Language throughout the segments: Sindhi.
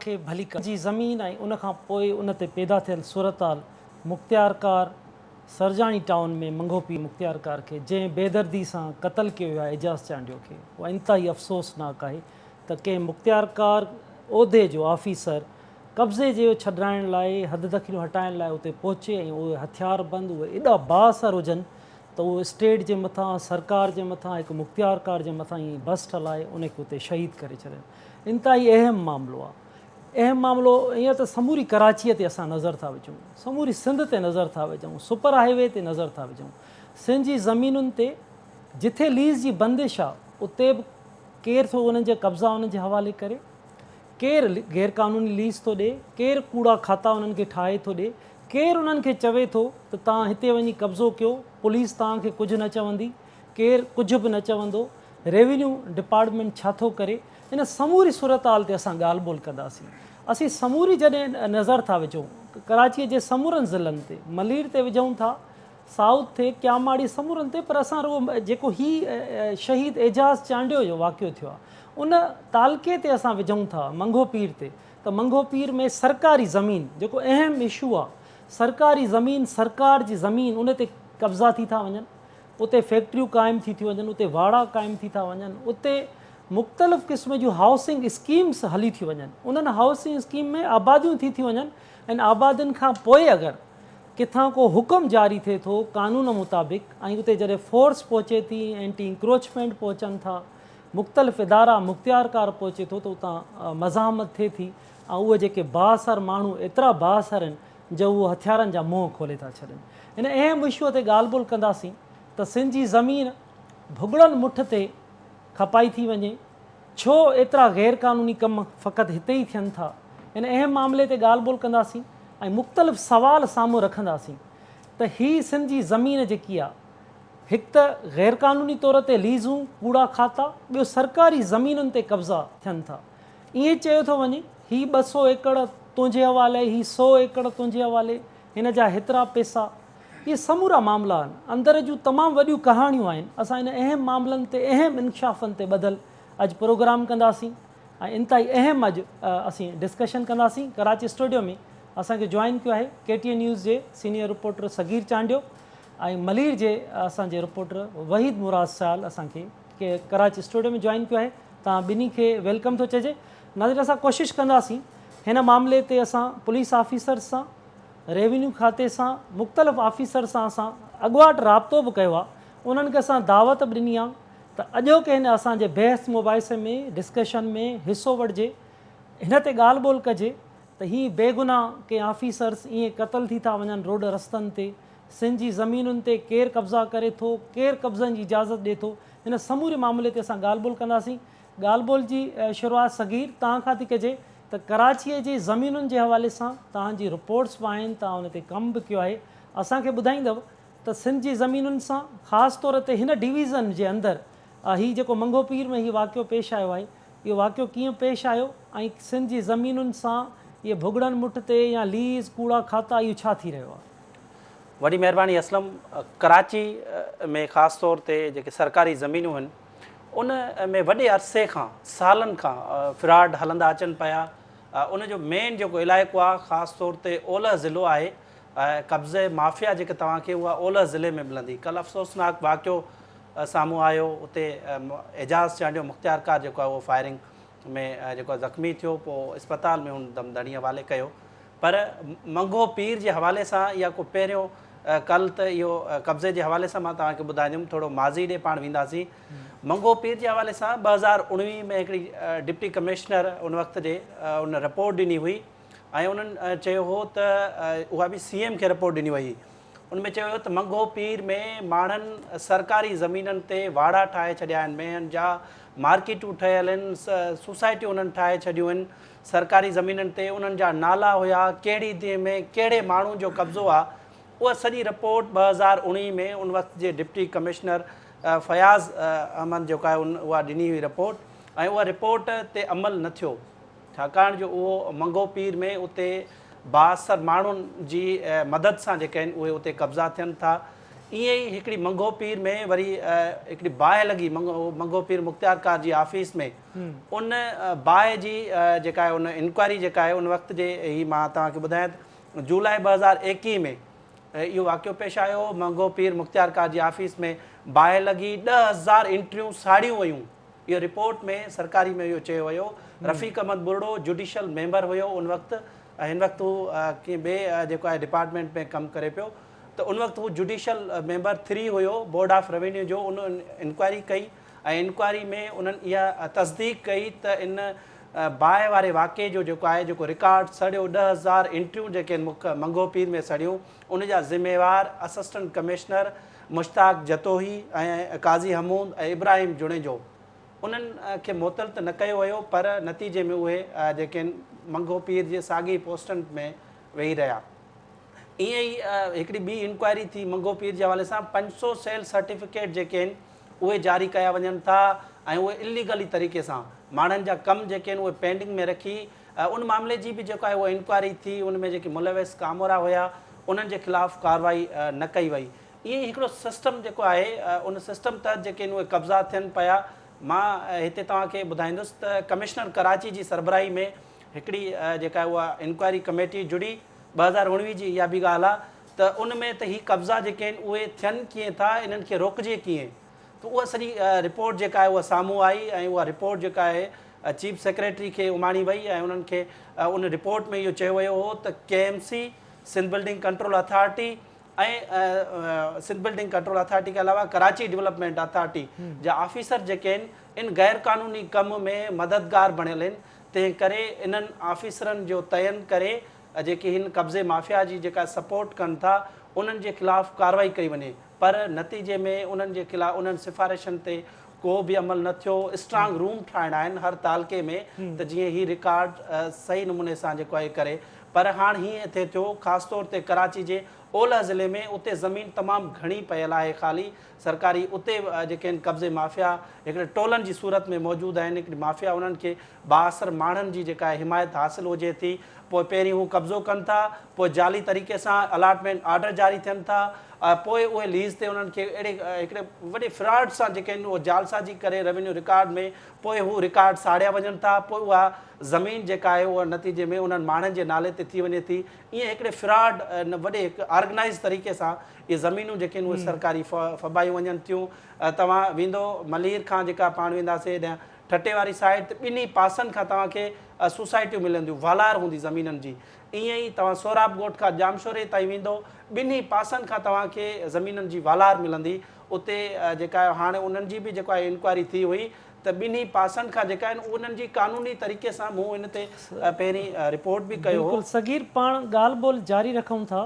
کي ڀليڪار. جي زمين ۽ ان کان پوء ان تي پيدا ٿيل صورتحال مختيارڪار سرجاڻي ٽائون ۾ منگهو پير مختيارڪار کي جنهن بيدردي سان قتل ڪيو ويو آهي اعجاز چانڊيو کي اها انتهائي افسوسناڪ آهي ته ڪنهن مختيارڪار عهدي جو آفيسر قبضي جي ڇڏرائڻ لاء حد دخليون هٽائڻ لاء اتي پهچي ۽ اهي هٿياربند اهي ايڏا بااثر هجن ته اهو اسٽيٽ جي مٿان سرڪار جي مٿان هڪ مختيارڪار جي مٿان ائين بس هلائي ان کي اتي شهيد ڪري ڇڏين. انتهائي اهم معاملو آهي. اهم معاملو ائين ته سموري ڪراچيء تي اسان نظر ٿا وجهون، سموري سنڌ تي نظر ٿا وجهون، سپر هاء وي تي نظر ٿا وجهون. سنڌ جي زمينن تي جٿي ليز جي بندش آهي اتي به ڪير ٿو انهن جا قبضا انهن جي حوالي ڪري، ڪير غير قانوني ليز ٿو ڏي، ڪير ڪوڙا کاتا انهن کي ٺاهي ٿو ڏي، ڪير انهن کي چوي ٿو ته توهان هتي وڃي قبضو ڪيو، پوليس توهان کي ڪجهه نه چوندي، ڪير ڪجهه به نه چوندو، ريونيو ڊپارٽمينٽ ڇا ٿو ڪري، ان سموري صورتحال تي اسان ڳالهه ٻولهه ڪنداسين. اسين سموري جڏهن نظر ٿا وجهون ڪراچيء جي سمورن ضلعن تي، ملير تي وجهون ٿا، سائوٿ تي، ڪياماڙي سمورن تي پر اسان رڳو جيڪو هي شهيد اعجاز چانڊيو جو واقعو ٿيو آهي ان تعلقي تي اسان وجهون ٿا منگهو پير تي ته منگهو پير ۾ سرڪاري زمين جيڪو اهم اشو آ سرڪاري زمين سرڪار جي زمين ان تي قبضا ٿي ٿا وڃن اتي فيڪٽريون قائم ٿي ٿيون وڃن اتي واڙا قائم ٿي ٿا وڃن اتي مختلف قسم جون هائوسنگ اسڪيمس هلي ٿيون وڃن انهن هائوسنگ اسڪيم ۾ آباديون ٿي ٿيون وڃن ۽ آبادين کان پوء اگر ڪٿان ڪو حڪم جاري ٿئي ٿو قانون مطابق ۽ اتي جڏهن فورس پهچي ٿي اينٽي انڪروچمينٽ پهچن ٿا مختلف ادارا مختيارڪار پهچي ٿو ته اتان مزاحمت ٿئي ٿي ۽ اهي جيڪي بااثر ماڻهو ايترا بااثر آهن جو اهو هٿيارن جا منهن کولي ٿا ڇڏن. هن اهم اشوء تي ڳالهه ٻولهه ڪنداسين ته سنڌ جي زمين ڀڳڙن مٺ تي کپائي ٿي وڃي، ڇو ايترا غير قانوني ڪم فقط هتي ئي ٿين ٿا؟ هن اهم معاملي تي ڳالهه ٻولهه ڪنداسين ۽ مختلف سوال سامهون رکنداسين ته هي سنڌ جي زمين جيڪي آ هڪ ته غيرقانوني طور تي ليزون، ڪوڙا کاتا، ٻيو سرڪاري زمينن تي قبضا ٿين ٿا. ائين چيو ٿو وڃي هي 200 ايڪڙ تنهنجي حوالي، هي 100 ايڪڙ تنهنجي حوالي، هن جا هيترا پئسا. اهي سمورا معاملا آهن. اندر جون تمام وڏيون ڪهاڻيون آهن. اسان ان اهم معاملن تي اهم انڪشافن تي ٻڌل اڄ پروگرام ڪنداسين ۽ انتهائي اهم اڄ اسين ڊسڪشن ڪنداسين. ڪراچي اسٽوڊيو ۾ اسان کي جوائن ڪيو آهي ڪي ٽي اين نيوز جي سينيئر رپورٽر صغير چانڊيو ۽ ملير جي اسان جي رپورٽر وحيد مراد سيال اسان کي ڪراچي اسٽوڊيو ۾ جوائن ڪيو آهي. توهان ٻنهي کي welcome ٿو چئجي. ناظرين اسان ڪوشش ڪنداسين هن معاملي تي اسان پوليس آفيسرز سان، ريونيو کاتي سان، مختلف آفيسرز سان اسان اڳواٽ رابطو به ڪيو آهي، انهن کي اسان دعوت به ڏني آهي ته اڄوڪي هن اسان جي بحث مباحثي ۾ ڊسڪشن ۾ حصو وٺجي، هن تي ڳالهه ٻولهه ڪجي ته هي بيگناهه ڪي آفيسرز ائين قتل ٿي ٿا وڃن روڊ رستن تي، سنڌ جي زمينن تي ڪير قبضا ڪري ٿو، ڪير قبضن جي اجازت ڏي ٿو، هن سموري معاملي تي اسان ڳالهه ٻولهه ڪنداسين. ڳالهه ٻولهه جي شروعات صغير توهان کان ٿي ڪجي ته ڪراچيء جي زمينن جي حوالي سان توهان جي رپورٽس به آهن، توهان ان تي ڪم به ڪيو آهي، اسان کي ٻڌائيندؤ ته سنڌ جي زمينن سان خاص طور تي هن ڊويزن جي اندر هي جيڪو منگهو پير ۾ هي واقعو پيش آيو آهي، اهو واقعو ڪيئن پيش آيو ۽ سنڌ جي زمينن سان اهي ڀڳڙن مٺ تي يا ليز، ڪوڙا کاتا اهو ڇا ٿي رهيو آهي؟ وڏي مهرباني اسلم، ڪراچي ۾ خاص طور تي جيڪي سرڪاري زمينون آهن ان ۾ وڏي عرصي کان سالن کان فراڊ هلندا اچن پيا، ان جو مين جيڪو علائقو آهي خاص طور تي اولهه ضلعو آهي، قبضي مافيا جيڪي توهان کي اها اولهه ضلعي ۾ ملندي، ڪلهه افسوسناڪ واقعو سامهون آيو اتي اعجاز چانڊيو مختيارڪار جيڪو آهي اهو فائرنگ ۾ جيڪو آهي زخمي ٿيو پوء اسپتال ۾ هن دم ڌڻي حوالي ڪيو پر منگهو پير جي حوالي سان اها ڪو پهريون ڪل ته اهو قبضي جي حوالي سان مان توهان کي ٻڌائيندم ٿورو ماضي ڏي پاڻ وينداسين منگهو پير جي حوالي سان 2019 ۾ هڪڙي ڊپٽي ڪمشنر ان وقت جي ان رپورٽ ڏني هئي ۽ انهن چيو هو ته اها به سي ايم کي رپورٽ ڏني وئي ان ۾ چيو ويو ته منگهو پير ۾ ماڻهن سرڪاري زمينن تي واڙا ٺاهي ڇڏيا آهن، مينهن جا مارڪيٽون ٺهيل آهن، سوسائٽيون انهن ٺاهي ڇڏيون آهن، سرڪاري زمينن تي انهن جا نالا هيا، ڪهڙي ديهه ۾ ڪهڙي ماڻهو جو قبضو آ، اها سڄي رپورٽ 2019 ۾ ان وقت جي ڊپٽي ڪمشنر فياض احمد جيڪو آهي ان اها ڏني هئي رپورٽ ۽ اها رپورٽ تي عمل نه ٿيو. ڇاڪاڻ جو اهو منگهو پير ۾ اتي بااثر ماڻهن جي مدد سان جيڪي آهن اهي اتي قبضا ٿين ٿا. ائين ئي هڪڙي منگهو پير ۾ وري هڪڙي باهه لڳي منگهو پير مختيارڪار جي آفيس ۾، ان باهه جي جيڪا آهي ان انڪوائري جيڪا آهي ان وقت جي هي مان توهان کي ٻڌايان ته جولاء 2021 ۾ اهو واقعو پيش آيو هو. منگهو پير مختيارڪار جي آفيس ۾ باهه لڳي، 10,000 انٽريون ساڙيون ويون. اهو رپورٽ ۾ سرڪاري ۾ اهو چيو ويو. رفيق احمد ٻرڙو جوڊيشل ميمبر هيو ان وقت، هن وقت هو ڪنهن ٻئي جيڪو آهي ڊپارٽمينٽ ۾ ڪم ڪري پيو، ته ان وقت هو judicial member 3 have board of revenue جو. ان انڪوائري ڪئي ۽ انڪوائري ۾ انهن اها تصديق ڪئي ته ان باهه واري واقعي جو جيڪو آهي جيڪو رڪارڊ سڙيو، 10,000 انٽريون جيڪي آهن منگهو پير ۾ سڙيون، ان جا ذميوار اسسٽنٽ ڪمشنر مشتاق جتوئي ۽ قاضي حمود ۽ ابراهيم جوڻيجو، انهن کي معطل ته نه ڪيو ويو پر نتيجي ۾ اهي جيڪي آهن منگهو پير جي ساڳي پوسٽن ۾ ويهي رهيا. ائين ئي هڪڙي ٻي انڪوائري ٿي منگهو پير جي حوالي سان، 500 سيل سرٽيفڪيٽ جيڪي آهن اهي جاري ڪيا وڃن ٿا ۽ اهي اليگلي طريقي سان ماڻهن جا ڪم جيڪي آهن اهي پينڊنگ ۾ رکي ان معاملي جي به جيڪو آهي اها انڪوائري ٿي، ان ۾ جيڪي ملوث ڪامورا هيا انهن جي خلاف ڪارروائي نه ڪئي وئي. ائين ئي هڪڙو سسٽم جيڪو آهي ان سسٽم تحت جيڪي آهن اهي قبضا ٿين پيا. مان هتي توهان کي ٻڌائيندس ته ڪمشنر ڪراچي جي سربراهي ۾ هڪڙي جيڪا آهي اها انڪوائري ڪميٽي جڙي، 2019 جي اها به ڳالهه آهي ته ان ۾ ته هي قبضا جيڪي آهن اهي ٿين ڪيئن ٿا، انهن کي روڪجي ڪيئن، ته اها سڄي رپورٽ جيڪا آهي اها سامهون آئي ۽ اها رپورٽ جيڪا آهي چيف سيڪريٽري کي اماڻي وئي ۽ انهن کي ان رپورٽ ۾ اهو چيو ويو هو ته K M C, Sindh building control authority ۽ Sindh building control authority کان علاوه ڪراچي ڊولپمينٽ اٿارٽي جا آفيسر جيڪي آهن ان غير قانوني ڪم ۾ مددگار بڻيل آهن، تنهن ڪري انهن آفيسرن جو تعين ڪري جيڪي هن قبضي مافيا جي جيڪا سپورٽ ڪن ٿا انهن جي خلاف ڪارروائي ڪئي وڃي پر نتيجي ۾ انهن جي خلاف انهن سفارشن تي ڪو به عمل نه ٿيو. اسٽرانگ روم ٺاهڻا آهن هر تعلقي ۾ ته جيئن هي رڪارڊ صحيح نموني سان جيڪو آهي ڪري پر هاڻ هيئن ٿئي ٿيو خاص طور تي ڪراچي جي اولهه ضلعي ۾ اتي زمين تمام گهڻي پيل آهي خالي سرڪاري اتي جيڪي آهن قبضي مافيا هڪڙي ٽولن جي صورت ۾ موجود آهن هڪڙي مافيا انهن کي بااثر ماڻهن جي جيڪا حمايت حاصل هجي ٿي پوء پهرين هو قبضو ڪن ٿا پوء جعلي طريقي سان الاٽمينٽ آرڊر جاري ٿين ٿا پوء اهي ليز تي انهن کي اهڙي هڪڙي وڏي فراڊ سان جيڪي آهن اهو جعلسازي ڪري روينيو رڪارڊ ۾ پوء هو رڪارڊ ساڙيا وڃن ٿا پوء اها زمين جيڪا آهي اها نتيجي ۾ انهن ماڻهن جي نالي تي ٿي وڃي ٿي ائين هڪڙي فراڊ وڏي هڪ آرگنائيز طريقي سان اهي زمينون جيڪي آهن اهي سرڪاري ڦٻايون وڃن ٿيون. توهان ويندو ملير کان جيڪا پاڻ وينداسين هيڏانهن ٺٽي واري سائيڊ ته ٻنهي پاسن کان توهان کي سوسائٽيون ملنديون والار هوندي زمينن جي. ائين ئي توهان سهراب ڳوٺ کان ڄامشوري تائين ويندو ٻنهي پاسن کان توهان کي زمينن جي والار ملندي. اتي جيڪا آهي هاڻي انهن جي به جيڪو آهي انڪوائري ٿي هئي ته ٻنهي پاسن کان جيڪا آهن انهن جي قانوني طريقي سان مون ان تي پهرين رپورٽ به ڪيو هو. بلڪل صغير پاڻ ڳالهه ٻولهه جاري رکون ٿا.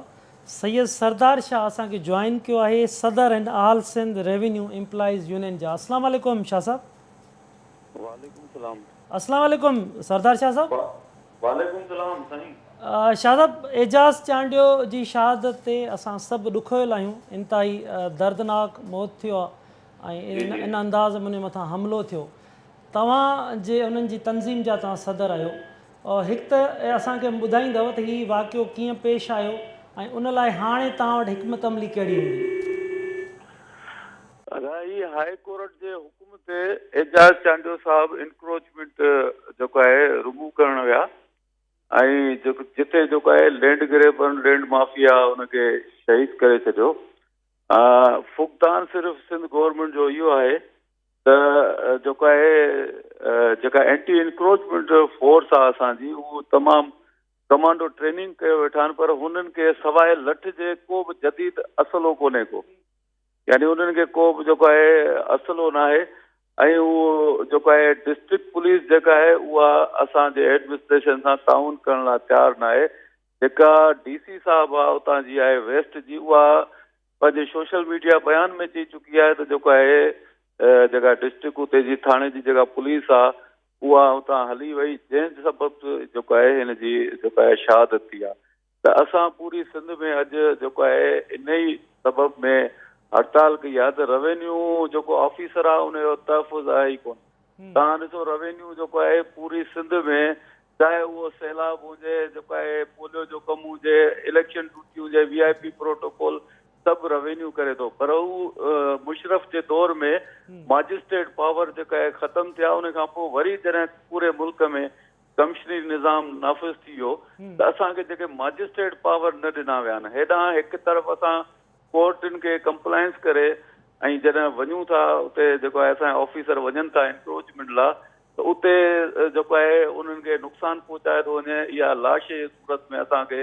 سيد سردار شاهه اسان کي جوائن ڪيو آهي صدر آهن آل سنڌ ريونيو ايمپلائيز يونين جا. السلام عليڪم شاهه صاحب. وعليڪم السلام. السلام عليڪم سردار شاهه صاحب. وعليڪم السلام سائين. شاهه صاحب اعجاز چانڊيو جي شهادت تي اسان سڀ ڏکويل آهيون انتهائي دردناڪ موت ٿيو آهي ۽ ان انداز ۾ ان مٿان حملو ٿيو توهان جي انهن جي تنظيم جا توهان صدر آهيو هڪ ته اسان کي ٻڌائيندؤ ته هي واقعو ڪيئن پيش آيو ۽ ان لاء هاڻي توهان وٽ حڪمت عملي ڪهڙي هوندي؟ ادا هي هاء ڪورٽ جي حڪم تي اعجاز چانڊيو صاحب انڪروچمينٽ جيڪو آهي رموو ڪرڻ ويا ۽ جتي جيڪو آهي لينڊ گريبرن لينڊ مافيا ان کي شهيد ڪري ڇڏيو. فقدان صرف سنڌ گورنمينٽ جو اهو آهي ته جيڪو آهي جيڪا اينٽي انڪروچمينٽ فورس آهي اسان جي اهو تمام ڪمانڊو ٽريننگ ڪيو ويٺا آهن پر هنن کي سواء لٺ جي ڪو به جديد اسلحو ڪونهي ڪو يعني انهن کي ڪو به جيڪو آهي اسلحو ناهي ۽ اهو جيڪو آهي ڊسٽرڪٽ پوليس جيڪا آهي اها اسان جي ايڊمنسٽريشن سان تعاون ڪرڻ لاء تيار ناهي. جيڪا ڊي سي صاحب آ اتان جي آهي ويسٽ جي اها پنهنجي سوشل ميڊيا بيان ۾ چئي چڪي آهي ته جيڪو آهي جيڪا ڊسٽرڪٽ اتي جي ٿاڻي جي جيڪا پوليس آ اها اتان هلي وئي جنهن سبب جيڪو آهي هن جي جيڪو آهي شهادت ٿي آ ته اسان پوري سنڌ ۾ اڄ جيڪو آهي ان ئي سبب ۾ هڙتال ڪئي آ ته روينيو جيڪو آفيسر آ ان جو تحفظ آهي ئي ڪونه. توهان ڏسو روينيو جيڪو آهي پوري سنڌ ۾ چاهي اهو سيلاب هجي جيڪو آهي پوليو جو ڪم هجي اليڪشن ڊيوٽي هجي وي آء پي پروٽوڪول سڀ روينيو ڪري ٿو پر هو مشرف جي دور ۾ ماجسٽريٽ پاور جيڪا آهي ختم ٿيا، ان کان پوء وري جڏهن پوري ملڪ ۾ ڪمشنري نظام نافذ ٿي ويو ته اسان کي جيڪي ماجسٽريٽ پاور نه ڏنا ويا آهن. هيڏانهن هڪ طرف اسان ڪورٽن کي ڪمپلائنس ڪري ۽ جڏهن وڃون ٿا اتي جيڪو آهي اسان جا آفيسر وڃن ٿا انڪروچمينٽ لا ته اتي جيڪو آهي انهن کي نقصان پهچايو ٿو وڃي. اها لاش جي صورت ۾ اسان کي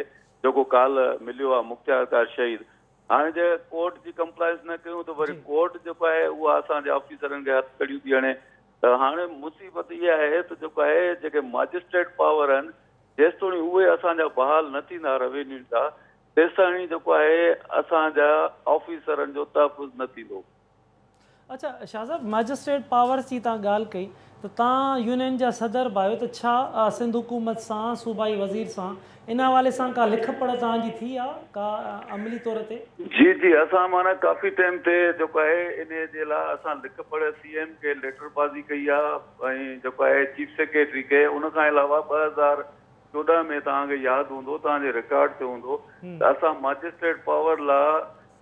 جيڪو ڪالهه مليو آهي مختيارڪار شهيد، هاڻي جي ڪورٽ جي ڪمپلائنس نه ڪيون ته وري ڪورٽ جيڪو آهي اها اسان جي آفيسرن کي هٿ ڪڙيون ٿي هڻي. ته هاڻي مصيبت اها آهي ته جيڪو آهي جيڪي ماجسٽريٽ پاور آهن جيستوڻي اهي اسان جا بحال نه ٿيندا روينيو جا تيستاڻي جيڪو آهي اسان جا آفيسرن جو تحفظ نه ٿيندو. اڇا شاهه صاحب، مئجسٽريٽ پاورز جي توهان ڳالهه ڪئي ته توهان يونين جا صدر به آهيو ته ڇا سنڌ حڪومت سان صوبائي وزير سان ان حوالي سان ڪا لک پڙهه توهان جي ٿي آ ڪا عملي طور تي؟ جي جي اسان معنيٰ ڪافي ٽائيم تي جيڪو آهي انهي جي لاء اسان لک پڙهه سي ايم کي ليٽر بازي ڪئي آ ۽ جيڪو آهي چيف سيڪريٽري کي، ان کان علاوه 2014 ۾ توهان کي ياد هوندو توهان جي رڪارڊ تي هوندو ته اسان ماجسٽريٽ پاور لاء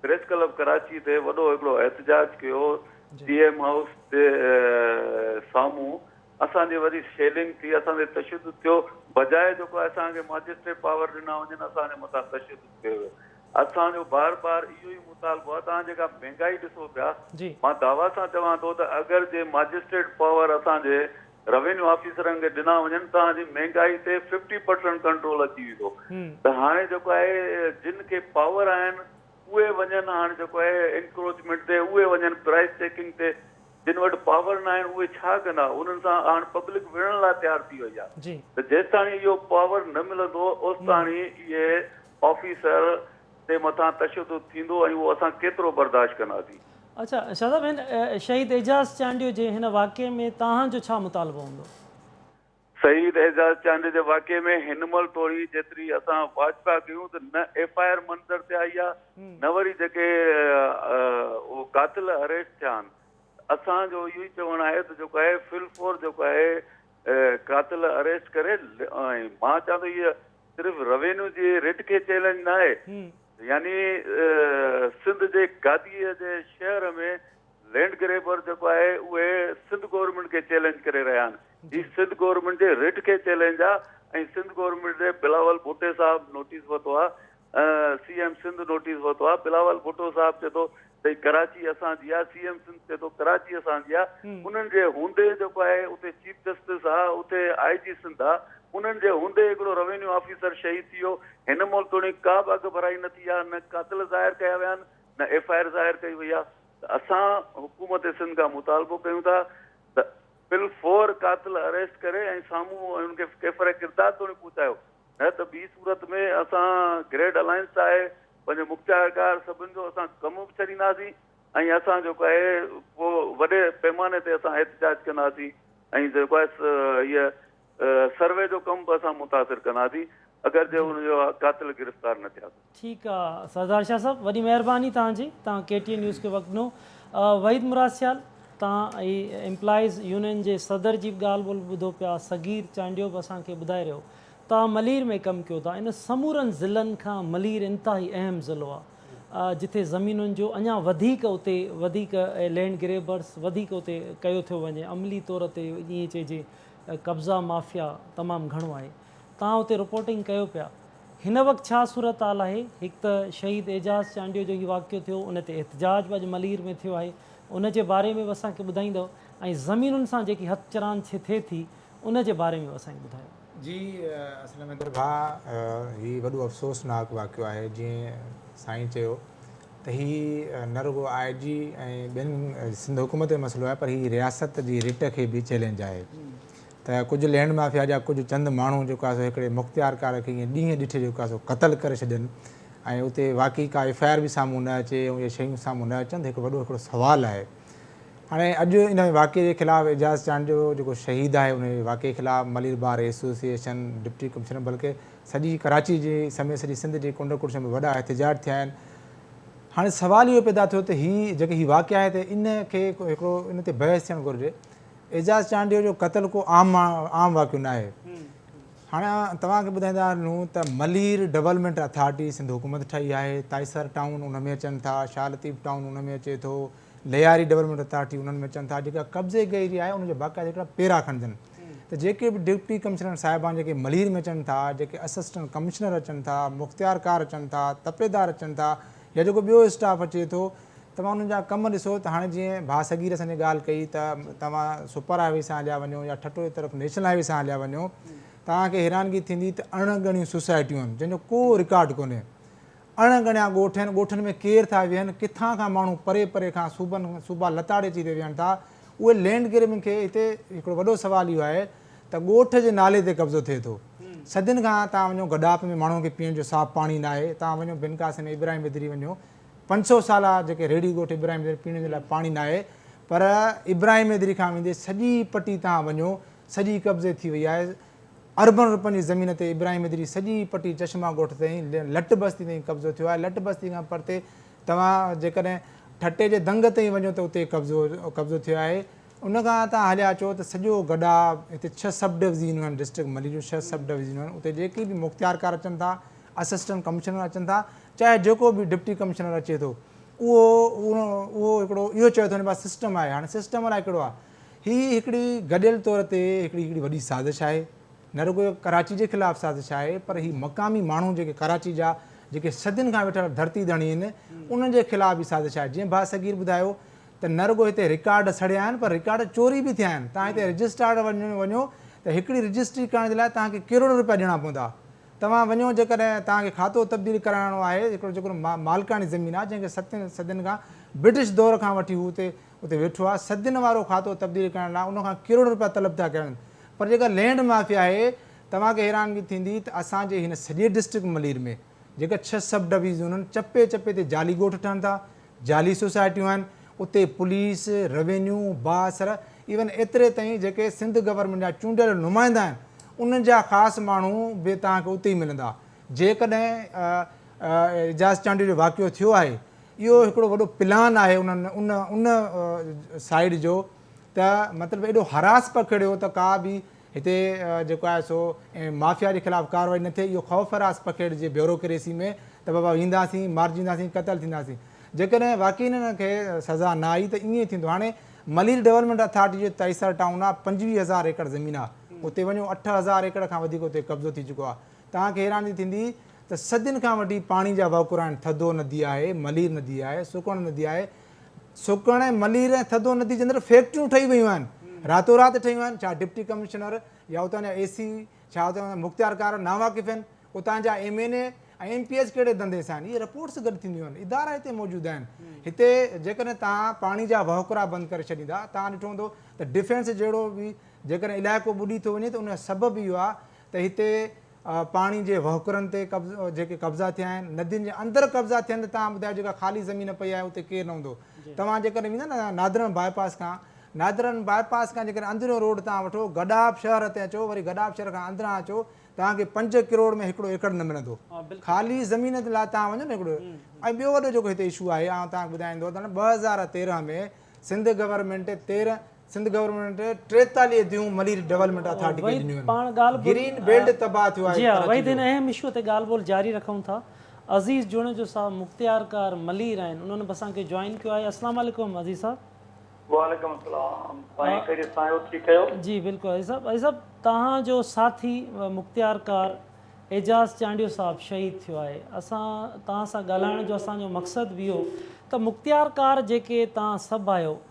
پريس ڪلب ڪراچي تي وڏو هڪڙو احتجاج ڪيو، سي ايم هائوس جي سامهون اسان جي وري شيلنگ ٿي، اسان تي تشدد ٿيو، بجاء جيڪو اسان کي ماجسٽريٽ پاور ڏنا وڃن اسان جي مٿان تشدد ڪيو ويو. اسان جو بار بار اهو ئي مطالبو آهي، توهان جيڪا مهنگائي ڏسو پيا، مان دعويٰ سان چوان ٿو ته اگر جي ماجسٽريٽ پاور اسان جي روينيو آفيسرن کي ڏنا وڃن توهان جي مهنگائي تي ففٽي پرسنٽ ڪنٽرول اچي ويندو ته هاڻي جيڪو آهي جن کي پاور آهن اهي وڃن هاڻي جيڪو آهي انڪروچمينٽ تي اهي وڃن پرائس چيڪنگ تي جن وٽ پاور نه آهن اهي ڇا ڪندا انهن سان هاڻي پبلڪ وڙهڻ لاء تيار ٿي وئي آهي ته جيستاڻي اهو پاور نه ملندو اوستاڻي اهي آفيسر تي مٿان تشدد ٿيندو ۽ اهو اسان ڪيترو برداشت ڪنداسين. اڇا شاهه صاحب هن شهيد اعجاز چانڊيو جي هن واقعي ۾ توهان جو ڇا مطالبو هوندو؟ شهيد اعجاز چانڊيو جي واقعي ۾ هن مهل توڙي جيتري اسان واچ پيا ڪيون ته نه ايف I R منظر تي آئي آهي نه وري جيڪي اهو قاتل اريسٽ ٿيا آهن. اسان جو اهو ئي چوڻ آهي ته جيڪو آهي فل فور جيڪو آهي قاتل اريسٽ ڪري ۽ مان چوان ٿو هيء صرف روينيو جي رٽ کي چئلينج نه آهي يعني سنڌ جي گاديء جي شهر ۾ لينڊ گريبر جيڪو آهي اهي سنڌ گورنمينٽ کي چئلينج ڪري رهيا آهن. هي سنڌ گورنمينٽ جي رٽ کي چئلينج آهي ۽ سنڌ گورنمينٽ جي بلاول ڀٽي صاحب نوٽيس ورتو آهي، سي ايم سنڌ نوٽيس ورتو آهي، بلاول ڀٽو صاحب چئي ٿو ته هي ڪراچي اسان جي آهي، سي ايم سنڌ چئي ٿو ڪراچي اسان جي آهي، انهن جي هوندي جيڪو آهي اتي چيف جسٽس آهي، اتي آء جي سنڌ آهي، انهن جي هوندي هڪڙو روينيو آفيسر شهيد ٿي ويو، هن مهل توڻي ڪا به اڳڀرائي نه ٿي آهي، نه قاتل ظاهر ڪيا ويا آهن، نه ايف I R ظاهر ڪئي وئي آهي ته اسان حڪومت سنڌ کان مطالبو ڪيون ٿا ته فل فور قاتل اريسٽ ڪري ۽ سامهون انهن کي ڪيفر ڪردار توڻي پهچايو. نه ته ٻي صورت ۾ اسان گريڊ الائنس ٺاهي پنهنجو مختيارڪار سڀن جو اسان ڪم به ڇڏينداسين ۽ اسان جيڪو آهي پوء وڏي پيماني تي اسان احتجاج ڪنداسين ۽ جيڪو آهي هيء سروي جو ڪم به اسان متاثر ڪنداسين اگر جي ان جو قاتل گرفتار نه ٿيا ته. ٺيڪ آ سردار شاهه صاحب وڏي مهرباني توهان جي توهان ڪي ٽي اين نيوز کي وقت ڏنو. وحيد مراد سيال توهان هي ايمپلائيز يونين جي صدر جي به ڳالهه ٻولهه ٻڌو پيا صغير چانڊيو به اسان کي ٻڌائي رهيو توهان ملير ۾ ڪم ڪيو ٿا ان سمورن ضلعن کان ملير انتهائي اهم ضلعو آ جتي زمينن جو اڃا وڌيڪ اتي وڌيڪ لينڊ گريبرس وڌيڪ اتي ڪيو ٿيو وڃي عملي طور تي ائين چئجي قبضا مافيا تمام گهڻو آهي توهان اتي رپورٽنگ ڪيو پيا هن وقت ڇا صورتحال آهي هڪ ته شهيد اعجاز چانڊيو جو هي واقعو ٿيو ان تي احتجاج به اڄ ملير ۾ ٿيو آهي ان جي باري ۾ به اسان کي ٻڌائيندؤ ۽ زمينن سان جيڪي هٿ چراند ٿئي ٿي ان جي باري ۾ به اسان کي ٻڌايو. جي اسلم حيدر ڀاء هي وڏو افسوسناڪ واقعو آهي جيئن سائين چيو ته هي نه رڳو آء جي ۽ ٻين سنڌ حڪومت جو مسئلو آهي پر هي رياست جي رٽ کي به چئلينج آهي ته ڪجهه لينڊ مافيا جا ڪجهه چند ماڻهو جيڪو آهي سو هڪڙي مختيارڪار کي ائين ڏينهن ڏٺي جيڪو آهي سو قتل ڪري ڇڏين ۽ اتي واقعي ڪا ايف I R به سامهون نه اچي ۽ اهي شيون سامهون نه اچن ته هڪ وڏو هڪڙو سوال آهي هاڻي اڄ ان واقعي جي خلاف اعجاز چانڊيو جيڪو شهيد آهي ان واقعي خلاف Malir bar association, deputy commissioner بلڪه سڄي ڪراچي جي سميت سڄي سنڌ جي ڪنڊ ڪڙڇ ۾ وڏا احتجاج ٿيا آهن. هاڻي سوال اهو پيدا ٿيو ته هي جيڪي هي واقعا آهي ته ان کي هڪڙو ان تي بحث ٿيڻ گهرجي. اعجاز چانڊيو جو قتل ڪو عام عام واقعو ناهي. هاڻي توهان کي ٻڌائيندا هلون ته ملير ڊولپمينٽ اٿارٽي سنڌ حڪومت ٺاهي آهي، تائيسر ٽائون ان ۾ اچن ٿا، شاهه لطيف ٽائون ان ۾ اچي ٿو، لياري ڊولپمينٽ اٿارٽي انهن ۾ اچن ٿا، جيڪا قبضي گيري آهي ان جا باقاعده هڪڙا پيرا کڻجن ته جيڪي به ڊپٽي ڪمشنر صاحبان جيڪي ملير ۾ اچن ٿا، جيڪي اسسٽنٽ ڪمشنر اچن ٿا، مختيارڪار اچن ٿا، تپيدار اچن ٿا يا جيڪو ٻيو اسٽاف اچي ٿو توهان انهن جا ڪم ڏسو ته هاڻي جيئن ڀاء صغير اسان جي ڳالهه ڪئي ته توهان سپر هاء وي سان هليا وڃو يا ٺٽو جي طرف نيشنل هاء وي سان هليا وڃو توهان کي حيرانگي ٿيندي ته اڻ ڳڻيون سوسائٽيون آهن جنهن جو ڪو رڪارڊ ڪونهي اڻ ڳڻيا ڳوٺ آهن ڳوٺن ۾ ڪير ٿا ويهن ڪٿان کان ماڻهو پري پري کان صوبن صوبا لتاڙي اچي هتي ويهن ٿا اهي لينڊ گريبنگ کي هتي هڪڙو وڏو سوال اهو آهي ته ڳوٺ جي نالي تي قبضو ٿئي ٿو صدين کان توهان وڃو گڏاپ ۾ ماڻهن کي پيئڻ جو صاف پاڻي ناهي توهان وڃو بن قاسم ابراهيم بدري وڃو 500 سالا جيڪي ريڙهي ڳوٺ ابراهيم حيدري پيئڻ جي لاء پاڻي ناهي پر ابراهيم حيدري کان ويندي سڄي پٽي تان وڃو سڄي قبضي ٿي وئي آهي اربن روپين جي زمين تي ابراهيم حيدري سڄي پٽي چشما ڳوٺ تائين لٽ بستي تائين قبضو ٿيو آهي لٽ بستي کان پرتي توهان جيڪڏهن ٺٽي جي دنگ تائين وڃو ته اتي قبضو قبضو ٿيو آهي ان کان توهان هليا اچو ته سڄو گڏا هتي 6 سب ڊويزنون آهن ڊسٽرڪٽ ملير جون 6 سب ڊويزنون آهن اتي جيڪي به مختيارڪار اچن ٿا اسسٽنٽ ڪمشنر اچن ٿا چاهي جيڪو به ڊپٽي ڪمشنر اچي ٿو اهو اهو هڪڙو اهو چوي ٿو بس سسٽم آهي هاڻي سسٽم الائي ڪهڙو آهي هي هڪڙي گڏيل طور تي هڪڙي هڪڙي وڏي سازش آهي نه رڳو ڪراچي جي خلاف سازش آهي پر هي مقامي ماڻهو جيڪي ڪراچي جا جيڪي صدين کان ويٺل ڌرتي ڌڻي آهن انهن جي خلاف به سازش آهي جيئن ڀاء صغير ٻڌايو ته نه رڳو هتي رڪارڊ سڙيا آهن پر رڪارڊ چوري به ٿيا آهن توهان هتي رجسٽرار وڃو ته هڪڙي رجسٽري ڪرڻ جي لاء توهان کي ڪروڙين روپيا ڏيڻا پوندا توهان وڃو جيڪڏهن توهان کي کاتو تبديل ڪرائڻو آهي هڪڙو جيڪو مالڪاڻي زمين آهي جنهن کي ستين صدين کان برٽش دور کان وٺي هو اتي اتي ويٺو آهي صدين وارو کاتو تبديل ڪرائڻ لاء ان کان ڪروڙين روپيا طلب ٿا ڪيا وڃن پر جيڪا لينڊ مافيا آهي توهان کي حيرانگي ٿيندي ته اسان جي هن سڄي ڊسٽرڪٽ ملير ۾ جيڪا 6 سب ڊويزنون آهن چپي چپي تي جعلي ڳوٺ ٺهن ٿا جعلي سوسائٽيون آهن اتي پوليس، روينيو، بااثر ايون ايتري تائين جيڪي سنڌ گورنمينٽ جا چونڊيل نمائندا آهن انهن جا خاص ماڻهو به توهان کي اتي ئي ملندا. جيڪڏهن اعجاز چانڊيو جو واقعو ٿيو آهي اهو هڪڙو وڏو پلان آهي انهن ان ان سائيڊ جو ته مطلب ايڏو هراس پکيڙيو ته ڪا به هتي جيڪو آهي سو مافيا جي خلاف ڪارروائي نه ٿئي اهو خوف هراس پکيڙجي بيوروڪريسي ۾ ته بابا وينداسين مارجينداسين قتل ٿينداسين جيڪڏهن واقعي انهن کي سزا نه آئي ته ائين ئي ٿيندو هاڻي ملير ڊولپمينٽ اٿارٽي جو تائيسر ٽائون آهي 25000 ايڪڙ زمين آهي اتي وڃو 8000 ايڪڙ کان وڌيڪ اتي قبضو ٿي چڪو آهي توهان کي حيراني ٿيندي ته صدين کان وٺي پاڻي جا وهڪرا آهن ٿڌو ندي آهي ملير ندي آهي سڪڻ ندي آهي سڪڻ ۽ ملير ۽ ٿڌو ندي جي اندر فيڪٽريون ٺهي ويون آهن راتو رات ٺهيون آهن ڇا ڊپٽي ڪمشنر يا اتان جا اي سي ڇا اتان جا مختيارڪار ناواقف آهن اتان جا M N A ۽ M P S ڪهڙي ڌنڌي سان آهن اهي رپورٽس گڏ ٿينديون آهن ادارا هتي موجود آهن هتي جيڪڏهن توهان پاڻي جا وهڪرا بند ڪري ڇڏيندا توهان ڏٺو هوندو ته ڊفينس جهڙو به جيڪڏهن علائقو ٻڏي ٿو وڃي ته ان جو سبب اهو آهي ته هتي پاڻي جي وهڪرن تي جيڪي قبضا ٿيا آهن ندين جي اندر قبضا ٿين ته توهان ٻڌايو جيڪا خالي زمين پئي آهي اتي ڪير نه هوندو توهان جيڪڏهن ويندا نه نادرن باء پاس کان نادرن باء پاس کان جيڪڏهن اندريون روڊ توهان وٺو گڏاپ شهر تي اچو وري گڏاپ شهر کان اندران اچو توهان کي 5 ڪروڙ ۾ هڪڙو ايڪڙ نه ملندو خالي زمين لاء توهان وڃو نه هڪڙو ۽ ٻيو وڏو جيڪو هتي اشو آهي آئون توهان کي ٻڌائيندو ته 2013 ۾ سنڌ گورنمينٽ 13 سنڌ گورنمينٽ 43 ديون ملير ڊولپمينٽ اٿارٽي کي ڏنيون آهن گرين بيلٽ تباهه ٿيو آهي جي ها وحيد هن اهم اشو تي ڳالهه ٻولهه جاري رکون ٿا عزيز جوڻيجو صاحب مختيارڪار ملير آهن انهن به اسان کي جوائن ڪيو آهي السلام عليڪم عزيز صاحب. وعليڪم السلام سائين خيريت سان آهيو ٺيڪ آهيو. جي بلڪل عزيز صاحب عزيز صاحب توهان جو ساٿي مختيارڪار اعجاز چانڊيو صاحب شهيد ٿيو آهي اسان توهان سان ڳالهائڻ جو اسان جو مقصد به اهو ته مختيارڪار جيڪي توهان سڀ آهيو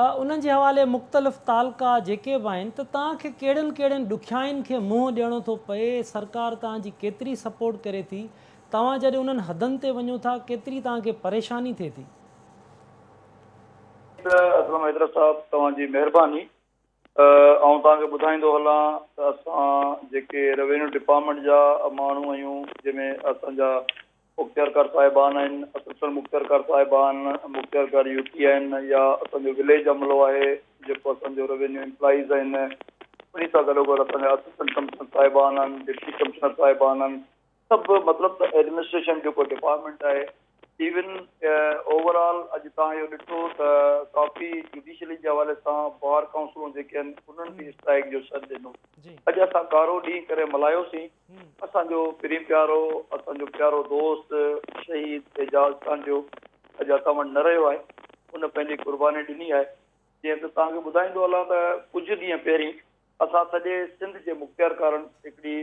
انهن جي حوالي مختلف تعلقا جيڪي به آهن ته توهان کي ڪهڙين ڪهڙين ڏکيائين کي منهن ڏيڻو ٿو پئي، سرڪار توهان جي ڪيتري سپورٽ ڪري ٿي، توهان جڏهن انهن حدن تي وڃو ٿا ڪيتري توهان کي پريشاني ٿئي ٿي؟ اسلم حيدر صاحب توهان جي مهرباني آئون توهان کي ٻڌائيندو هلان ته اسان جيڪي روينيو ڊپارٽمينٽ جا ماڻهو آهيون جنهن ۾ اسان جا مختيارڪار صاحبان آهن، اسسٽنٽ مختيارڪار صاحبان، مختيارڪار يو ٽي آهن يا اسان جو وليج عملو آهي جيڪو اسان جو روينيو امپلائيز آهن انهي سان گڏوگڏ اسان جا اسسٽنٽ ڪمشنر صاحبان آهن، ڊپٽي ڪمشنر صاحبان آهن سڀ مطلب ته ايڊمنسٽريشن جيڪو ڊپارٽمينٽ آهي ايون اوور آل اڄ توهان اهو ڏٺو ته ڪافي جڊيشري جي حوالي سان بار ڪائونسلون جيڪي آهن انهن به اسٽرائيڪ جو سڏ ڏنو. اڄ اسان ڪارو ڏينهن ڪري ملهايوسين. اسان جو پرين پيارو، اسان جو پيارو دوست شهيد اعجاز چانڊيو اڄ اسان وٽ نه رهيو آهي. ان پنهنجي قرباني ڏني آهي. جيئن ته توهان کي ٻڌائيندو هلان ته ڪجهه ڏينهن پهرين اسان سڄي سنڌ جي مختيارڪارن هڪڙي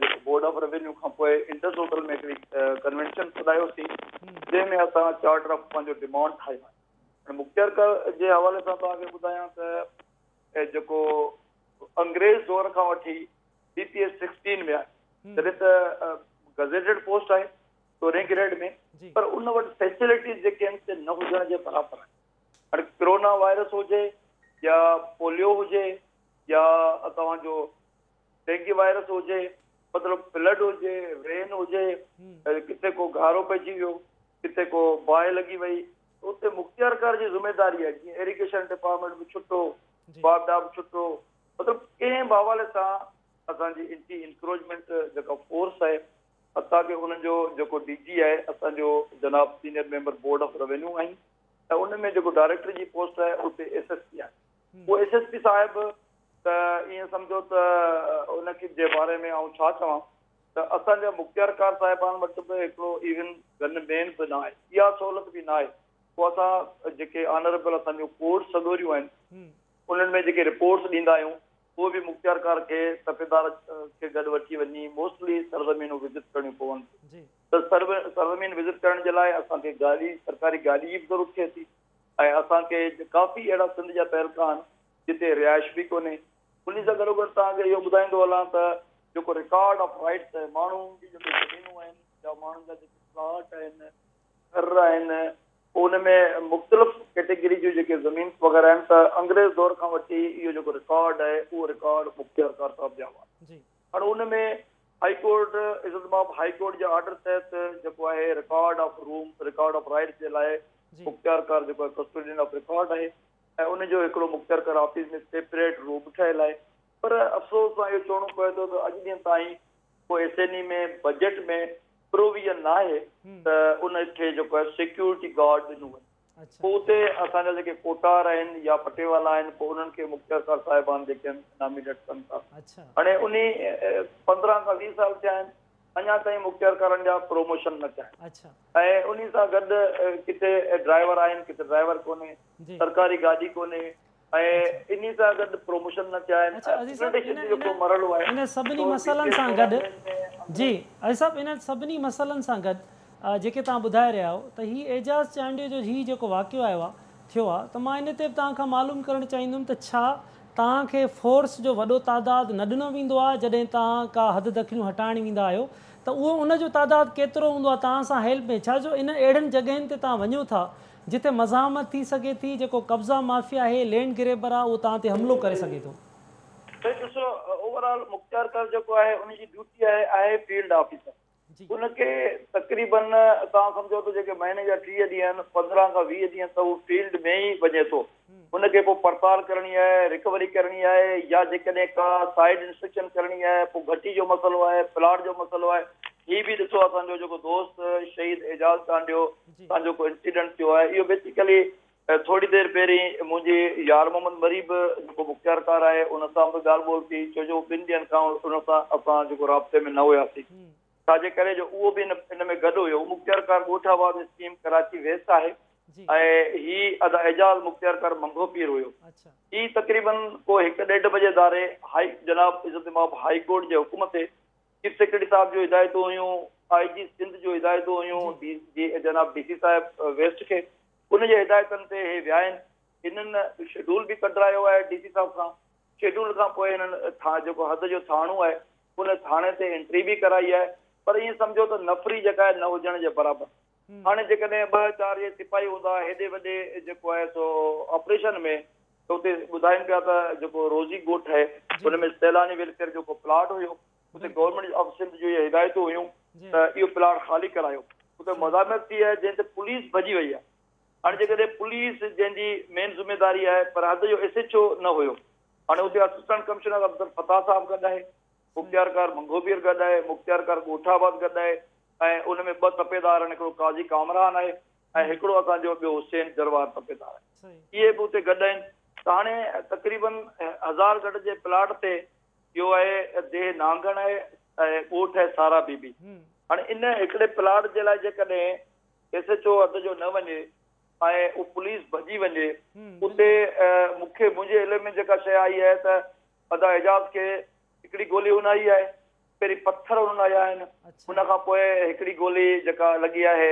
جيڪو بورڊ آف روينيو کان پوء انڊس هوٽل ۾ هڪڙي ڪنوينشن سڏايوسين جنهن ۾ اسان چارٽر آف پنهنجو ڊمانڊ ٺاهيو آهي. هاڻي مختيارڪار جي حوالي سان توهان کي ٻڌايان ته جيڪو انگريز دور کان وٺي بي پي ايس 16 ۾ آهي جڏهن ته گزيٽيڊ پوسٽ آهي سورهين گريڊ ۾ پر ان وٽ فيسلٽيز جيڪي آهن سي نه هجڻ جي برابر آهن. هاڻي ڪرونا وائرس هجي يا پوليو هجي يا توهان جو ڊينگي وائرس هجي مطلب فلڊ هجي رين هجي ڪٿي ڪو گهارو پئجي ويو ڪٿي ڪو باهه لڳي وئي اتي مختيارڪار جي ذميداري آهي جيئن ايريگيشن ڊپارٽمينٽ به ڇٽو واپڊا به ڇٽو مطلب ڪنهن به حوالي سان اسان جي انٽي انڪروچمينٽ جيڪا فورس آهي حتيٰ ڪه انهن جو جيڪو ڊي جي آهي اسان جو جناب senior member board of revenue آهن ۽ ان ۾ جيڪو ڊائريڪٽر جي پوسٽ آهي اتي ايس ايس پي آهي اهو ايس ايس پي صاحب ته ائين سمجهو ته ان کي جي باري ۾ آئون ڇا چوان ته اسان جا مختيارڪار صاحبان وٽ به هڪڙو ايون گن مين به نه آهي اها سهولت به نه آهي پوء اسان جيڪي آنريبل اسان جون ڪورٽس سڳوريون آهن انهن ۾ جيڪي رپورٽس ڏيندا آهيون اهو به مختيارڪار کي تپيدار کي گڏ وٺي وڃي موسٽلي سرزمينون وزٽ ڪرڻيون پون ٿيون ته سرزمين وزٽ ڪرڻ جي لاء اسان کي گاڏي سرڪاري گاڏي جي به ضرورت ٿئي ٿي ۽ اسان کي ڪافي اهڙا سنڌ جا تعلقا آهن جتي رهائش به ڪونهي انهي سان گڏوگڏ توهان کي اهو ٻڌائيندو هلان ته جيڪو رڪارڊ آف رائٽس آهي ماڻهن جي جيڪي زمينون آهن يا ماڻهن جا جيڪي پلاٽ آهن گهر آهن ان ۾ مختلف ڪيٽيگري جون جيڪي زمينس وغيره آهن ته انگريز دور کان وٺي اهو جيڪو رڪارڊ آهي اهو رڪارڊ مختيارڪار صاحب جي حوالي هاڻي ان ۾ هائي ڪورٽ عزت ماب هائي ڪورٽ جي آرڊر تحت جيڪو آهي record of room record of rights جي لاء مختيارڪار جيڪو آهي ڪسٽوڊين آف رڪارڊ آهي ۽ ان جو هڪڙو مختيارڪار آفيس ۾ سيپريٽ روم ٺهيل آهي پر افسوس سان اهو چوڻو پوي ٿو ته اڄ ڏينهن تائين ڪو ايس اين اي ۾ بجيٽ ۾ پروويزن ناهي ته ان کي جيڪو آهي سيڪيورٽي گارڊ ڏنو وڃي پوء اتي اسان جا جيڪي ڪوٽار آهن يا پٽيوالا آهن پوء انهن کي مختيارڪار صاحبان جيڪي آهن نامينيٽ ڪن ٿا هاڻي انهي 15 کان 20 سال ٿيا آهن اڃا تائين مختيارڪارن جا پروموشن نه ٿيا آهن ۽ انهي سان گڏ ڪٿي ڊرائيور آهن ڪٿي ڊرائيور ڪونهي سرڪاري گاڏي ڪونهي ۽ انهي سان گڏ پروموشن نه ٿيا آهن اڇا عزيز صاحب ان ان سڀني مسئلن سان گڏ جي عزيز صاحب انهن سڀني مسئلن سان گڏ جيڪي توهان ٻڌائي رهيا آهيو ته هي اعجاز چانڊيو جو هي جيڪو واقعو آيو آهي ٿيو آهي ته مان ان تي به توهان کان معلوم ڪرڻ چاهيندم ته ڇا توهان کي فورس جو وڏو تعداد نه ڏنو ويندو آهي جڏهن توهان ڪا حد دخليون هٽائڻ ويندا آهيو ته اهو ان جو تعداد ڪيترو هوندو آهي توهان سان هيلپ ۾ ڇا جو ان اهڙن جڳهين تي توهان وڃو ٿا جتي مزاحمت ٿي سگهي ٿي، جيڪو قبضا مافيا آهي، لينڊ گريبر آهي، اهو توهان تي حملو ڪري سگهي ٿو. سائين ڏسو اوور آل مختيارڪار جيڪو آهي ان جي ڊيوٽي آهي آهي فيلڊ آفيسر ان کي تقريبن توهان سمجهو ته جيڪي مهيني جا 30 ڏينهن آهن 15 کان 20 ڏينهن ته هو فيلڊ ۾ ئي وڃي ٿو ان کي پوء پڙتال ڪرڻي آهي رڪوري ڪرڻي آهي يا جيڪڏهن ڪا سائيڊ انسپيڪشن ڪرڻي آهي پوء گهٽي جو مسئلو آهي پلاٽ جو مسئلو آهي هي به ڏسو اسان جو جيڪو دوست شهيد اعجاز چانڊيو سان جيڪو انسيڊنٽ ٿيو آهي اهو بيسيڪلي ٿوري دير پهرين منهنجي يار محمد مري به جيڪو مختيارڪار آهي ان سان به ڳالهه ٻولهه ٿي ڇو جو ٻن ڏينهن کان ان سان اسان جيڪو رابطي ۾ نه هياسين ڇا جي ڪري جو اهو به ان ۾ گڏ هيو مختيارڪار ڳوٺ آباد اسڪيم ڪراچي ويسٽ آهي ۽ هي ادا اعجاز مختيارڪار منگهو پير هيو هي تقريبن ڪو هڪ ڏيڍ بجي ڌاري هائي جناب عزت ماب هائي ڪورٽ جي حڪم تي چيف سيڪريٽري صاحب جون هدايتون هيون، آء جي سنڌ جون هدايتون هيون، ڊي جي جناب ڊي سي صاحب ويسٽ کي ان جي هدايتن تي هي ويا آهن، هنن شيڊول به ڪڍرايو آهي ڊي سي صاحب کان، شيڊول کان پوء هنن جيڪو حد جو ٿاڻو آهي ان ٿاڻي تي انٽري به ڪرائي آهي پر ائين سمجهو ته نفري جيڪا آهي نه هجڻ جي برابر هاڻي جيڪڏهن ٻه چار اهي سپاهي هوندا هيڏي وڏي جيڪو آهي سو آپريشن ۾ ته اتي ٻڌائين پيا ته جيڪو روزي ڳوٺ آهي ان ۾ سيلاني ويلفيئر جو ڪو پلاٽ هيو اتي گورنمينٽ آف سنڌ جون اهي هدايتون هيون ته اهو پلاٽ خالي ڪرايو اتي مزاحمت ٿي آهي جنهن تي پوليس ڀڄي وئي آهي هاڻي جيڪڏهن پوليس جنهن جي مين ذميداري آهي پر حد جو ايس ايڇ او نه هيو هاڻي اتي اسسٽنٽ ڪمشنر عبدالفتاح صاحب گڏ آهي مختيارڪار منگهوپير گڏ آهي مختيارڪار ڳوٺ آباد گڏ آهي. ۽ ان ۾ ٻه تپيدار آهن، هڪڙو قاضي ڪامران آهي ۽ هڪڙو اسان جو ٻيو حسين جروار تپيدار آهي. اهي به اتي گڏ آهن ته هاڻي تقريبن هزار گز جي پلاٽ تي اهو آهي ديهه نانگڻ آهي ۽ ڳوٺ آهي سارا بي بي. هاڻي ان هڪڙي پلاٽ جي لاء جيڪڏهن ايس ايڇ او حد جو نه وڃي ۽ اهو پوليس ڀڄي وڃي اتي مون کي منهنجي علم ۾ جيڪا شيء آئي آهي ته ادا اعجاز کي هڪڙي گولي هن آئي آهي، پهرين پٿر هنن هنيا آهن، ان کان پوء هڪڙي گولي جيڪا لڳي آهي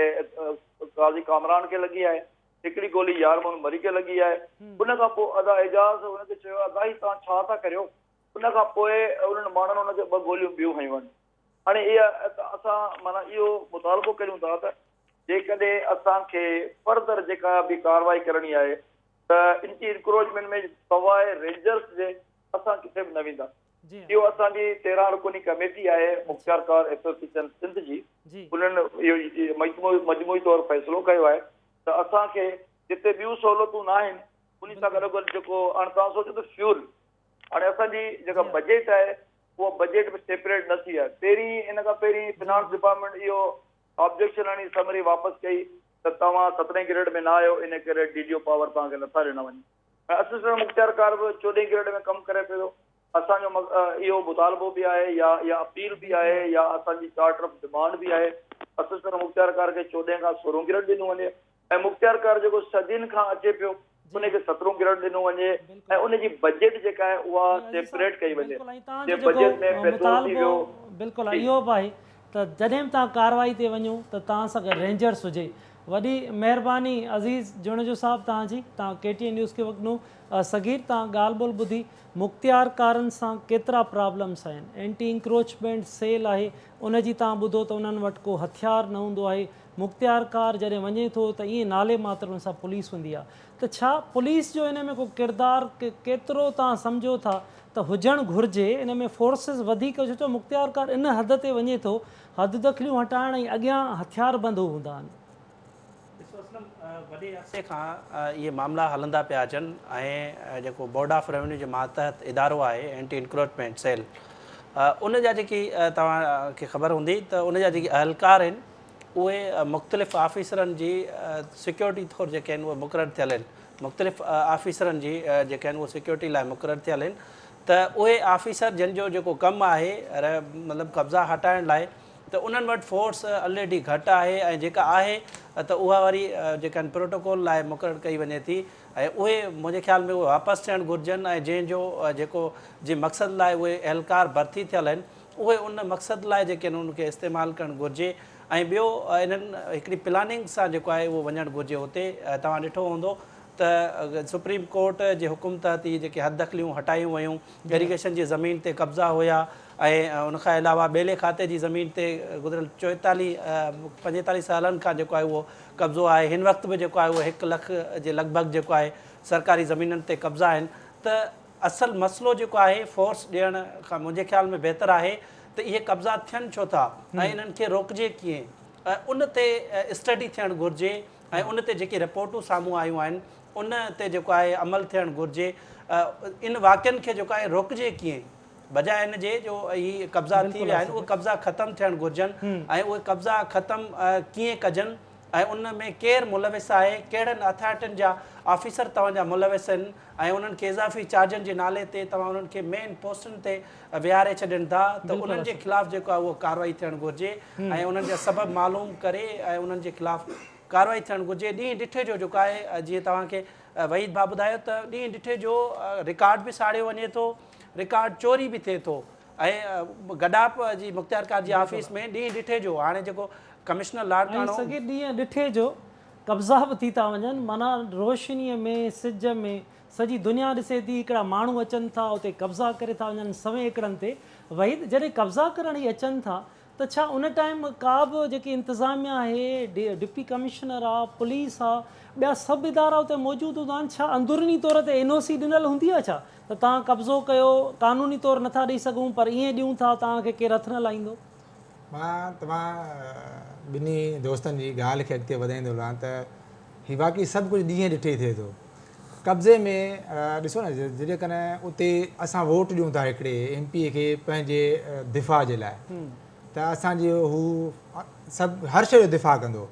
قاضي ڪامران کي لڳي آهي، هڪڙي گولي يار محمد مري کي لڳي آهي، ان کان پوء ادا اعجاز هن کي چيو ادا هي توهان ڇا ٿا ڪريو، ان کان پوء انهن ماڻهن هن کي ٻه گوليون ٻيون هنيون آهن. هاڻي اها اسان معنيٰ اهو مطالبو ڪريون ٿا ته جيڪڏهن اسان کي فردر جيڪا به ڪارروائي ڪرڻي آهي ته اينٽي انڪروچمينٽ ۾ سواء رينجرز جي اسان ڪٿي به نه ويندا. اهو اسان جي 13 رڪني ڪميٽي آهي مختيارڪار ايسوسيئيشن سنڌ جي، انهن اهو مجموعي طور فيصلو ڪيو آهي ته اسان کي جتي ٻيون سهولتون نه آهن انهي سان گڏوگڏ جيڪو هاڻي توهان سوچو ته فيول هاڻي اسان جي جيڪا بجيٽ آهي اها بجيٽ به سيپريٽ نه ٿي آهي پهرين ان کان پهرين فنانس ڊپارٽمينٽ اهو آبجيڪشن هڻي سمري واپس ڪئي ته توهان سترهين گريڊ ۾ نه آهيو ان ڪري ڊي ڊي او پاور توهان کي نٿا ڏنا وڃن. ۽ اسسٽنٽ مختيارڪار به چوڏهين گريڊ ۾ ڪم ڪري پيو. اسان جو اهو مطالبو به آهي يا اها اپيل به آهي يا اسان جي چارٽر آف ڊمانڊ به آهي اسسٽنٽ مختيارڪار کي چوڏهين کان سورهون گريڊ ڏنو وڃي ۽ مختيارڪار جيڪو صدين کان اچي پيو ان کي سترهون گريڊ ڏنو وڃي ۽ ان جي بجيٽ جيڪا آهي اها سيپريٽ ڪئي وڃي جي بجيٽ ۾ پيٽرول ٿي ويو. بلڪل اهو به آهي ته جڏهن به توهان ڪارروائي تي وڃو ته توهان سان گڏ رينجرس هجي. وڏي مهرباني عزيز جوڻيجو صاحب توهان جي توهان ڪي ٽي اين نيوز کي وقت ڏنو. صغير توهان ڳالهه ٻولهه ٻڌي مختيار ڪارن سان ڪيترا پرابلمس آهن اينٽي انڪروچمينٽ سيل آهي ان جي توهان ٻڌو ته انهن وٽ ڪو هٿيار نه هوندو آهي مختيار ڪار جڏهن وڃي ٿو ته ائين نالي ماتر ان سان پوليس هوندي آهي ته ڇا پوليس جو ان ۾ ڪو ڪردار ڪيترو توهان سمجهو ٿا ته هجڻ گهرجي ان ۾ فورسز وڌيڪ ڇو جو مختيار ڪار ان حد تي وڃي ٿو حددخليون هٽائڻ ۽ اڳيان هٿيار بند هو هوندا آهن. ڏسو اسلم وڏي عرصي کان اهي معاملا هلندا پيا اچن ۽ جيڪو بورڊ آف روينيو جي ماتحت ادارو آهي اينٽي انڪروچمينٽ سيل ان جا جيڪي توهان کي خبر هوندي ته ان جا جيڪي اهلڪار آهن اهي مختلف آفيسرن جي سيڪيورٽي طور جيڪي آهن اهي مقرر ٿيل آهن مختلف آفيسرن جي جيڪي آهن اهي سيڪيورٽي لاء مقرر ٿيل آهن ته اهي آفيسر جن جو جيڪو ڪم آهي مطلب قبضا هٽائڻ لاء ته انهن وٽ فورس الريڊي گهٽ آهي ۽ جيڪا آهي ته اها وري جيڪا آهن پروٽوڪول لاء مقرر ڪئي وڃي ٿي ۽ اهي منهنجي خيال ۾ اهي واپس ٿيڻ گهرجن ۽ جنهن جو جيڪو جنهن مقصد لاء اهي اهلڪار ڀرتي ٿيل آهن اهي ان مقصد لاء جيڪي آهن انهن کي استعمال ڪرڻ گهرجي ۽ ٻيو انهن هڪڙي پلاننگ سان جيڪو آهي اهو وڃڻ گهرجي اتي توهان ڏٺو هوندو ته سپريم ڪورٽ جي حڪم تحت اهي جيڪي حد دخليون هٽايون ويون، ايريگيشن جي زمين تي قبضا هيا ۽ ان کان علاوه ٻيلي کاتي جي زمين تي گذريل چوئيتاليهه پنجيتاليهه سالن کان جيڪو آهي اهو قبضو آهي هن وقت به جيڪو آهي اهو هڪ لک جي لڳ ڀڳ جيڪو آهي سرڪاري زمينن تي قبضا آهن ته اصل مسئلو جيڪو آهي فورس ڏيڻ کان منهنجي خيال ۾ بهتر آهي ته اهي قبضا ٿين ڇو ٿا ۽ انهن کي روڪجي ڪيئن ان تي اسٽڊي ٿيڻ گهرجي. ۽ ان تي جيڪي رپورٽون سامهون آيون آهن ان تي جيڪو آهي عمل ٿيڻ گهرجي ان واقعن کي جيڪو آهي روڪجي ڪيئن بجاء ان جي جو هي قبضا ٿي ويا آهن اهي قبضا ختم ٿيڻ گهرجن ۽ اهي قبضا ختم ڪيئن ڪجن ۽ ان ۾ ڪير ملوث آهي ڪهڙن اٿارٽين جا آفيسر توهان جا ملوث آهن ۽ انهن کي اضافي چارجن جي نالي تي توهان انهن کي مين پوسٽن تي ويهاري ڇڏين ٿا ته انهن جي خلاف جيڪو آهي اهو ڪارروائي ٿيڻ گهرجي ۽ انهن جا سبب معلوم ڪري ۽ انهن جي خلاف ڪارروائي ٿيڻ گهرجي ڏينهن ڏٺي جو جيڪو آهي جيئن توهان کي وحيد ڀاء ٻڌايو ته ڏينهن ڏٺي جو رڪارڊ به ساڙيو وڃي ٿو رڪارڊ چوري به ٿئي ٿو ۽ گڏاپ جي مختيارڪار جي آفيس ۾ ڏينهن ڏٺي جو هاڻي جيڪو ڪمشنر لاڙڪاڻو ۽ سگهي ڏينهن ڏٺي جو قبضا به ٿي ٿا وڃن معنيٰ روشنيء ۾ سج ۾ سڄي دنيا ڏسي ٿي هڪڙا ماڻهو اچن ٿا اتي قبضا ڪري ٿا وڃن سوين ايڪڙن تي وحيد جڏهن قبضا ڪرڻ هي اچن ٿا ته ڇا ان ٽائيم ڪا به جيڪي انتظاميا آهي ڊپٽي ڪمشنر آ پوليس آ ٻيا سڀ ادارا اتي موجود هوندا آهن ڇا اندروني طور تي اين او سي ڏنل هوندي آ ڇا ته توهان قبضو ڪيو قانوني طور نٿا ڏئي سگهون پر ائين ڏيون ٿا توهان کي ڪير هٿ نه لائيندو. مان توهان ٻنهي دوستن جي ڳالهه کي اڳتي وڌائيندو هلان ته هي واقعي سڀ ڪجهه ڏينهن ڏٺي ٿئي ٿو. قبضي ۾ ڏسو نه جيڪڏهن اتي اسان ووٽ ڏيون ٿا هڪڙي ايم پي اي کي پنهنجي دفاع جي لاء ته اسان جي هو سڀ هر شيء جو دفاع ڪندو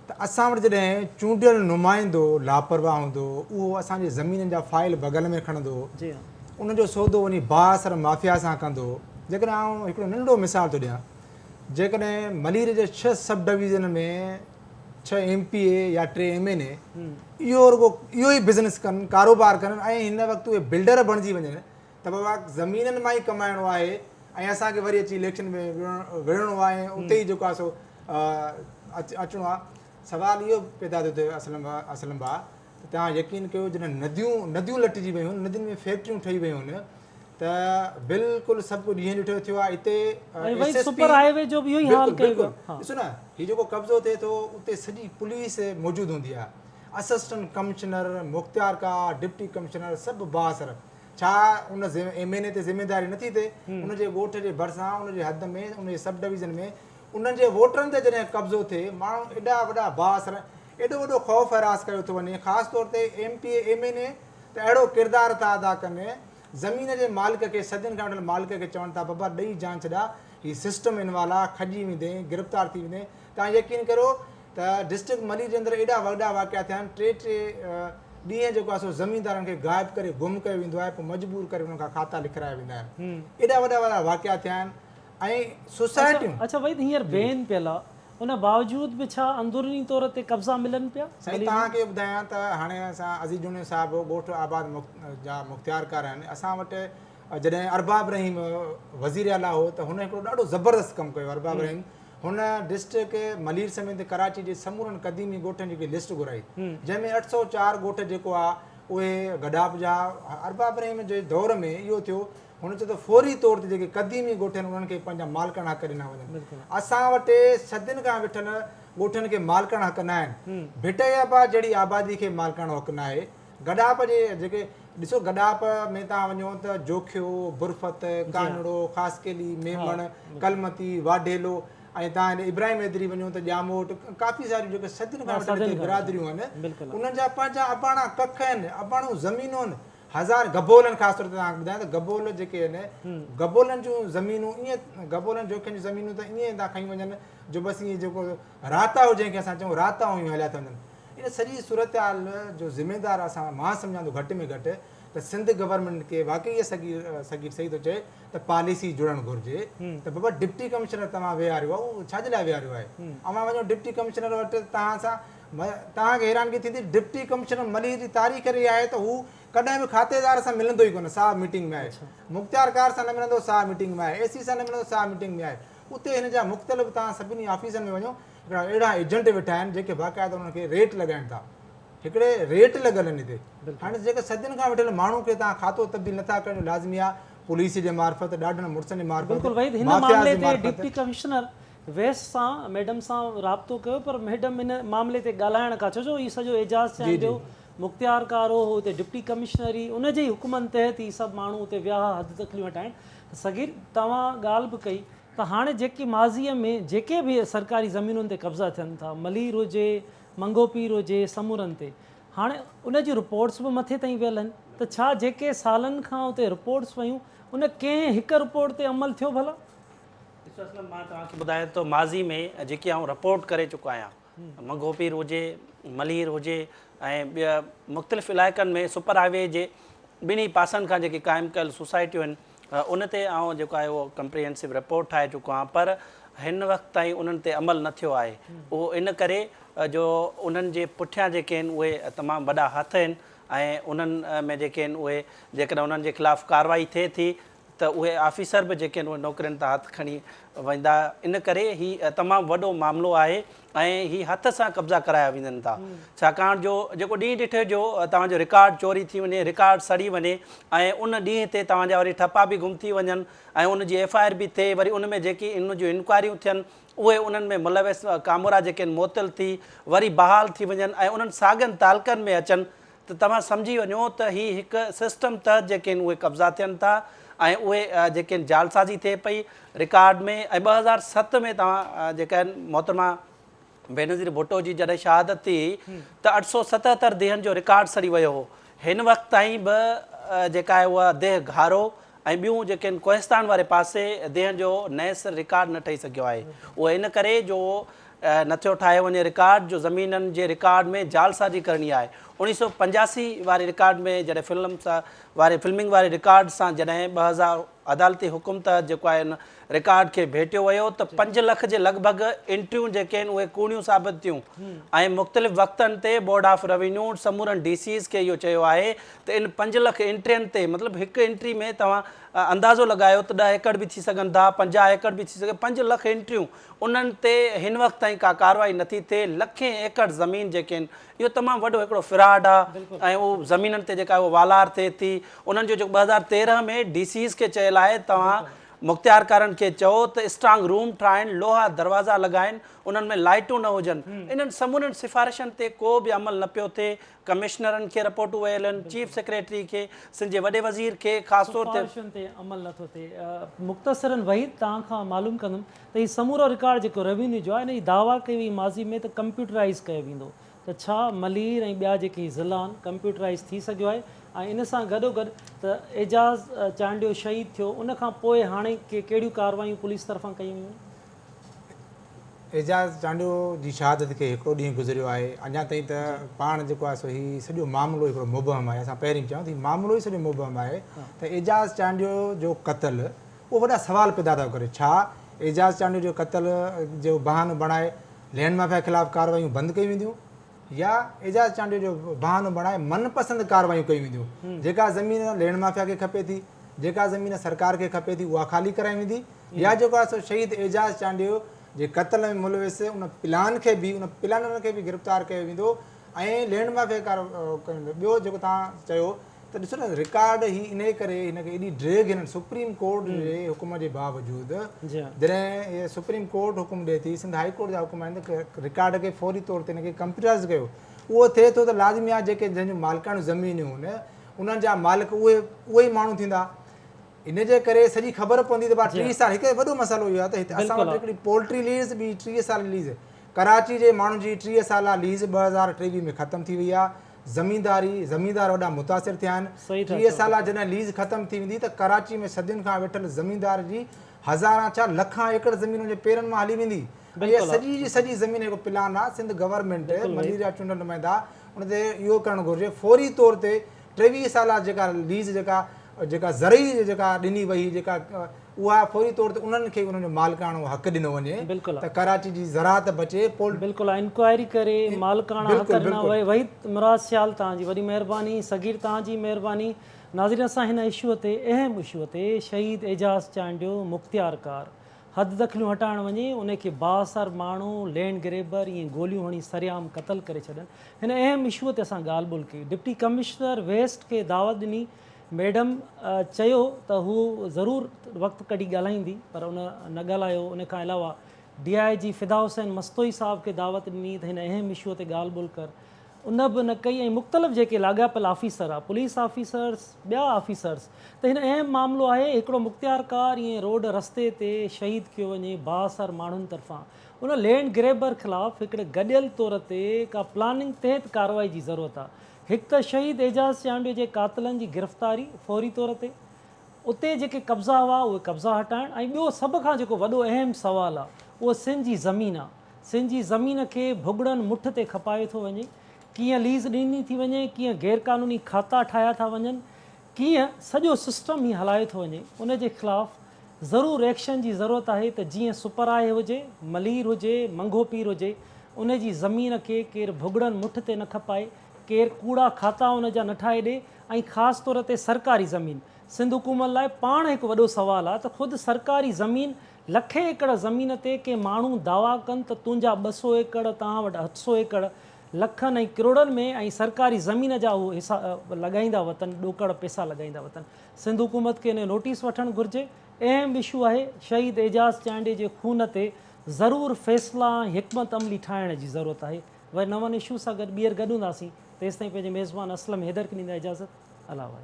ته اسان وٽ جڏهن چونڊيل نمائندو لاپرواهه هوندو اهو اسان جي زمينن جا فائل بغل ۾ کڻندو ان جو سودو وڃي بااثر مافيا سان ڪندو. جيڪڏهن آئون هڪڙو ننڍڙو مثال ٿو ڏيان جيڪڏهن ملير جي 6 سب ڊويزن ۾ 6 ايم پي اي يا 3 ايم اين اي اهو رڳو اهو ئي بزنس ڪن ڪاروبار ڪن ۽ هن وقت اهي بلڊر بڻجي وڃن ته بابا زمينن مان ئي ڪمائڻو آهي ۽ اسان کي وري اچي اليڪشن ۾ وڙهڻو آهي ۽ اتي ئي جيڪو آهي سو اچڻو آهي. سوال اهو پيدا ٿو ٿئي اسلم اسلم ڀاء ته توهان يقين ڪيو جڏهن نديون نديون لٽجي ويون آهن ندين ۾ فيڪٽريون ٺهي ويون آهن ته بلڪل سڀ ڪجهه ڏينهن ڏٺو ٿيو آهي اتي S S P super highway جو به اهو ئي حال ڪيو ويو آهي. ڏسو نه هي جيڪو قبضو ٿئي ٿو اتي سڄي پوليس موجود هوندي آهي اسسٽنٽ ڪمشنر مختيارڪار ڊپٽي ڪمشنر سڀ بااثر ڇا ان ايم اين اي تي ذميداري نٿي ٿئي ان جي ڳوٺ جي ڀرسان ان جي حد ۾ ان جي سب ڊويزن ۾ انهن جي ووٽرن تي جڏهن قبضو ٿئي ماڻهو ايڏا وڏا بااثر ايڏو وڏو خوف هراس ڪيو ٿو وڃي خاص طور تي M P A M N A ته اهڙو ڪردار ٿا ادا ڪن زمين جي مالڪ کي صدين کان ويٺل مالڪ کي چون ٿا بابا ڏئي جان ڇڏا هي سسٽم انوال آ کڄي ويندين گرفتار ٿي ويندين توهان يقين ڪريو ته ڊسٽرڪٽ ملير جي اندر ايڏا وڏا واقعا ٿيا آهن ٽي ٽي ڏينهن جيڪو آهي سو زميندارن کي غائب ڪري گم ڪيو ويندو آهي پوء مجبور ڪري انهن کان کاتا لکرايا ويندا آهن ايڏا وڏا وڏا واقعا ٿيا آهن ۽ سوسائٽيون. اڇا وحيد هينئر بين پيل آ ان باوجود به ڇا اندروني طور تي قبضا ملن پيا سائين ملير ۾؟ توهان کي ٻڌايان ته هاڻي اسان عزيز جوڻيجو صاحب ڳوٺ آباد جا مختيارڪار آهن اسان وٽ جڏهن ارباب رحيم وزير اعليٰ هو ته هن هڪڙو ڏاڍو زبردست ڪم ڪيو ارباب رحيم هن ڊسٽرڪٽ ملير سميت ڪراچي جي سمورن قديمي ڳوٺن جي هڪ لسٽ گهرائي جنهن ۾ 804 ڳوٺ جيڪو آ اهي گڏاپ جا ارباب رحيم جي دور ۾ اهو ٿيو هن چيو ته فوري طور تي جيڪي قديمي ڳوٺ آهن انهن کي پنهنجا مالڪاڻا حق ڏنا وڃن اسان وٽ صدين کان ويٺل ڳوٺن کي مالڪاڻا حق نه آهن ڀٽائي آباد جهڙي آبادي کي مالڪاڻو حق نه آهي گڏاپ جي جيڪي ڏسو گڏاپ ۾ توهان وڃو ته جوکيو، برفت، ڪانڙو، خاصخيلي، ميمڻ، ڪلمتي، واڍيلو ۽ توهان هيڏي ابراهيم حيدري وڃو ته ڄاموٽ ڪافي ساريون جيڪي صدين کان وٺي هتي برادريون آهن انهن جا پنهنجا اباڻا ڪک آهن اباڻيون زمينون آهن هزار گبولن خاص طور تي توهان کي ٻڌايان ته گبول جيڪي آهن گبولن جون زمينون ائين گبولن جوکين جون زمينون ته ائين ٿا کڻي وڃن جو بس ائين جيڪو راتاهو جنهن کي اسان چئون راتاهو ائين هليا ٿا وڃن ان سڄي صورتحال جو ذميدار اسان مان سمجهان ٿو گهٽ ۾ گهٽ ته سنڌ گورنمينٽ کي واقعي اهي صغير صغير صحيح ٿو چئي ته پاليسي جوڙڻ گهرجي ته بابا ڊپٽي ڪمشنر توهان ويهاريو آهي اهو ڇا جي لاء ويهاريو آهي اوهان وڃو ڊپٽي ڪمشنر وٽ توهان سان توهان کي حيرانگي ٿيندي ڊپٽي ڪمشنر ملير جي تاريخ رهي آهي ته هو ڪڏهن به کاتيدار سان ملندو ئي ڪونه صاحب ميٽنگ ۾ آهي مختيارڪار سان نه ملندو صاحب ميٽنگ ۾ آهي اي سي سان نه ملندو صاحب ميٽنگ ۾ آهي اتي هن جا مختلف توهان سڀني آفيسن ۾ وڃو هڪڙا اهڙا ايجنٽ ويٺا آهن جيڪي باقاعده انهن کي ريٽ لڳائين ٿا هڪڙي ريٽ لڳل آهن هتي هاڻي جيڪي صدين کان ويٺل ماڻهو کي توهان کاتو تبديل نٿا ڪرڻ جو لازمي آهي پوليس جي معرفت ڏاڍن مڙسن جي معرفت بلڪل وحيد هن مافياز معاملي جي تي معرفت ڊپٽي ڪمشنر ويسٽ سان ميڊم سان رابطو ڪيو پر ميڊم ان معاملي تي ڳالهائڻ کان ڇو جو هي سڄو اعجاز جي جي چانڊيو مختيارڪار هو هو اتي ڊپٽي ڪمشنر ئي ان جي ئي حڪمن تحت هي سڀ ماڻهو اتي ويا حد تخليون هٽائڻ ته صغير توهان ڳالهه به ڪئي ته هاڻي جيڪي ماضيء ۾ جيڪي به سرڪاري زمينن تي قبضا ٿين ٿا، ملير هجي، منگهو پير هجي، سمورن تي هاڻي ان جون رپورٽس به مٿي تائين ويل آهن ته ڇا جيڪي سالن کان اتي رپورٽس ويون ان ڪنهن هڪ رپورٽ تي عمل ٿيو ڀلا؟ ڏسو اسلم مان توهان کي ٻڌايان ٿو ماضي ۾ جيڪي آئون رپورٽ ڪري چڪو آهيان منگهو پير هجي، ملير هجي ۽ ٻيا مختلف علائقن ۾ سپر هاء وي جي ٻنهي پاسن کان جيڪي قائم ڪيل سوسائٽيون آهن ان تي آئون جيڪو آهي اهو ڪمپريهنسو رپورٽ ٺاهي چڪو آهيان پر هن وقت تائين انهن تي عمل نه ٿيو آهي اهو ان ڪري جو انهن جي پٺيان جيڪي آهن اهي تمام وڏا هٿ آهن ۽ انهن ۾ جيڪي آهن اهي جيڪڏهن انهن جي خلاف ڪارروائي ٿئي ٿي ته اهي آفيسر به جيڪي آهن اهي نوڪرين تان هٿ کڻي ويندا ان ڪري هي تمام وڏو معاملو آهي ۽ هي هٿ سان قبضا ڪرايا ويندن ٿا ڇاڪاڻ جو جيڪو ڏينهن ڏٺي جو توهان جو رڪارڊ چوري ٿي وڃي رڪارڊ سڙي وڃي ۽ ان ڏينهن تي توهان جا وري ٺپا به گم ٿي وڃن ۽ ان جي ايف I R به ٿئي وري ان ۾ جيڪي ان جون انڪوائريون ٿين اهي انهن ۾ ملوث ڪامورا جيڪي آهن معطل ٿي وري بحال ٿي وڃن ۽ انهن ساڳين تعلقن ۾ اچن ته توهان سمجهي وڃو ته هي هڪ سسٽم تحت جيڪي آهن اهي قبضا ٿين ٿا ۽ اهي جيڪي آهن جعلسازي ٿئي پئي رڪارڊ ۾ ۽ 2007 ۾ توهان جيڪا آهن محترمه بينظير ڀٽو جي جڏهن شهادت ٿي ته 877 ديهن جو رڪارڊ سڙي ويو هو هن وقت تائين به جيڪا آهي اها ديهه گهارو ۽ ٻيون جيڪي آهن ڪوهستان واري پاسي ديهن جو نئين سر رڪارڊ نه ٺهي سگهيو آهي اهو ان ڪري جو نه ٿيو ٺاهيو وڃي رڪارڊ جو زمينن جي رڪارڊ ۾ جعلسازي ڪرڻي آهي. 1985 واري رڪارڊ ۾ جڏهن فلم واري فلمنگ واري رڪارڊ سان جڏهن 2000 عدالتي حڪم تحت جيڪو آهي ان رڪارڊ کي ڀيٽيو ويو ته 5 لک جي لڳ ڀڳ انٽريون جيڪي آهن اهي ڪوڙيون ثابت ٿيون ۽ مختلف وقتن تي بورڊ آف روينيو سمورن ڊي سيز کي اهو چيو آهي ته ان 5 لک انٽرين تي مطلب هڪ انٽري ۾ توهان اندازو لڳايو ته 10 ايڪڙ به ٿي سگهن ٿا 50 ايڪڙ به ٿي سگهي 5 لک انٽريون انهن تي هن وقت تائين ڪا ڪارروائي نٿي ٿئي، لکين ايڪڙ زمين جيڪي آهن اهو تمام وڏو هڪڙو فراڊ آ ۽ اهو زمينن تي جيڪا اهو والار ٿئي ٿي انهن جو جيڪو 2013 ۾ ڊي سيز کي چيل آهي توهان مختيارڪارن کي چئو ته اسٽرانگ روم ٺاهن لوها دروازا لڳائن انهن ۾ لائٽون نه هجن انهن سمورين سفارشن تي ڪو به عمل نه پيو ٿئي ڪمشنرن کي رپورٽون ويل آهن، چيف سيڪريٽري کي، سنڌ جي وڏي وزير کي خاص طور تي. سفارشن تي عمل نه ٿو ٿئي. مختصراً وحيد توهان کان معلوم ڪندم ته هي سمورو رڪارڊ جيڪو روينيو جو آهي ان جي دعويٰ ڪئي وئي ماضي ۾ ته ڪمپيوٽرائيز ڪيو ويندو ته ڇا ملير ۽ ٻيا جيڪي هي ضلعا آهن ڪمپيوٽرائيز ٿي سگهيو آهي ۽ ان سان گڏوگڏ ته اعجاز چانڊيو شهيد ٿيو ان کان پوء هاڻي ڪي ڪهڙيون ڪارروايون پوليس طرفان ڪيون ويون آهن؟ اعجاز چانڊيو جي شهادت کي هڪڙو ڏينهن گذريو آهي اڃا تائين ته پاڻ جيڪو آهي سو هي سڄو معاملو هڪڙو مبهم آهي اسان پهرين به چيو ته هي معاملو ئي سڄو مبهم آهي ته اعجاز چانڊيو جو قتل اهو وڏا سوال پيدا ٿو ڪري ڇا اعجاز چانڊيو جو قتل جو بهانو بڻائي لينڊ مافيا خلاف ڪارروايون بند ڪيون وينديون يا اعجاز چانڊيو جو بهانو بڻائي من پسند ڪارروايون ڪيون وينديون جيڪا زمين لينڊ مافيا کي کپي ٿي جيڪا زمين سرڪار کي کپي ٿي اها خالي ڪرائي ويندي يا جيڪو آهي سو شهيد اعجاز چانڊيو جي قتل ۾ ملوث ان پلان کي به ان پلانرن کي به گرفتار ڪيو ويندو ۽ لينڊ مافيا ڪار ڪيو ويندو ٻيو جيڪو توهان چيو ته ڏسو نه رڪارڊ هي انهي ڪري هن کي ايڏي ڊيگهه هنن سپريم ڪورٽ جي حڪم جي باوجود جڏهن سپريم ڪورٽ حڪم ڏئي ٿي سنڌ هائي ڪورٽ جا حڪم آهن ته رڪارڊ کي فوري طور تي هن کي ڪمپيوٽرائز ڪيو اهو ٿئي ٿو ته لازمي آهي جيڪي جنهن جون مالڪاڻيون زمينون آهن انهن جا مالڪ اهي اهي ئي ماڻهو ٿيندا ان جي ڪري سڄي خبر پوندي ته ڀا 30 سال هڪ وڏو مسئلو اهو آهي ته هتي اسان وٽ هڪڙي پولٽري ليز ٻي 30 سال ليز ڪراچي جي ماڻهن جي 30 سالا ليز 2023 ۾ ختم ٿي وئي آهي زمينداري زميندار وڏا متاثر ٿيا آهن 30 سالا جڏهن ليز ختم ٿي ويندي ته ڪراچي ۾ صدين کان ويٺل زميندار جي هزاران ڇا لکان ايڪڙ زمين ان جي پيرن مان هلي ويندي ۽ اها سڄي جي سڄي زمين هڪ پلان آهي سنڌ گورنمينٽ ملير جا چونڊيل نمائندا ان تي اهو ڪرڻ گهرجي فوري طور تي 23 سالا جيڪا ليز جيڪا جيڪا زرعي جيڪا ڏني وئي جيڪا اها فوري طور تي انهن کي انهن جو مالڪاڻو حق ڏنو وڃي ته ڪراچي جي زراعت بچي پول بلڪل انڪوائري ڪري مالڪاڻا حق ڏنا وڃي وحيد مراد سيال توهان جي وڏي مهرباني صغير توهان جي مهرباني ناظرين اسان هن اشو تي اهم اشو تي شهيد اعجاز چانڊيو مختيارڪار حد دخليون هٽائڻ وڃي ان کي بااثر ماڻهو لينڊ گريبر ائين گوليون هڻي سرعام قتل ڪري ڇڏن هن اهم اشو تي اسان ڳالهه ٻولهه ڪئي ڊپٽي ڪمشنر ويسٽ کي دعوت ڏني ميڊم چيو ته هو ضرور وقت ڪڍي ڳالهائيندي پر ان نه ڳالهايو ان کان علاوه ڊي I جي فدا حسين مستوئي صاحب کي دعوت ڏني ته هن اهم اشو تي ڳالهه ٻولهه ڪر ان به نه ڪئي ۽ مختلف جيڪي لاڳاپيل آفيسر آ پوليس آفيسرس ٻيا آفيسرس ته هن اهم معاملو آهي هڪڙو مختيارڪار ائين روڊ رستي تي شهيد ڪيو وڃي بااثر ماڻهن طرفان ان لينڊ گريبر خلاف هڪڙي گڏيل طور تي ڪا پلاننگ تحت ڪارروائي جي ضرورت آ هڪ ته شهيد اعجاز چانڊيو جي قاتلن جي گرفتاري فوري طور تي اتي جيڪي قبضا هئا اهي قبضا هٽائڻ ۽ ٻيو سڀ کان جيڪو وڏو اهم سوال آ اهو سنڌ جي زمين آ سنڌ جي زمين کي ڀڳڙن مٺ تي کپايو ٿو وڃي، ڪيئن ليز ڏني ٿي وڃي، ڪيئن غيرقانوني کاتا ٺاهيا ٿا وڃن، ڪيئن سڄو سسٽم هي هلايو ٿو وڃي، ان جي خلاف ضرور ايڪشن جي ضرورت آهي ته جيئن سپر هاء وي هجي، ملير هجي، منگهو پير هجي، ان جي زمين کي ڪير ڀڳڙن مٺ تي نه کپائي، ڪير ڪوڙا کاتا ان جا نه ٺاهي ڏي ۽ خاص طور تي سرڪاري زمين سنڌ حڪومت لاء پاڻ هڪ وڏو سوال آهي ته خود سرڪاري زمين لکين ايڪڙ زمين تي ڪي ماڻهو دعويٰ ڪن ته تنهنجا 200 ايڪڙ، توهان وٽ 800 ايڪڙ، لکن ۽ ڪروڙن ۾ ۽ سرڪاري زمين جا هو حصا لڳائيندا وتن، ڏوڪڙ پئسا لڳائيندا وتن. سنڌ حڪومت کي ان جو نوٽيس وٺڻ گهرجي. اهم اشو آهي، شهيد اعجاز چانڊيي جي خون تي ضرور فيصلا ۽ حڪمت عملي ٺاهڻ جي ضرورت آهي. وري نون اشو سان گڏ ٻيهر گڏ هونداسين، تيستائين پنهنجي ميزبان اسلم حيدر کي ڏيندا اجازت. الله واهي.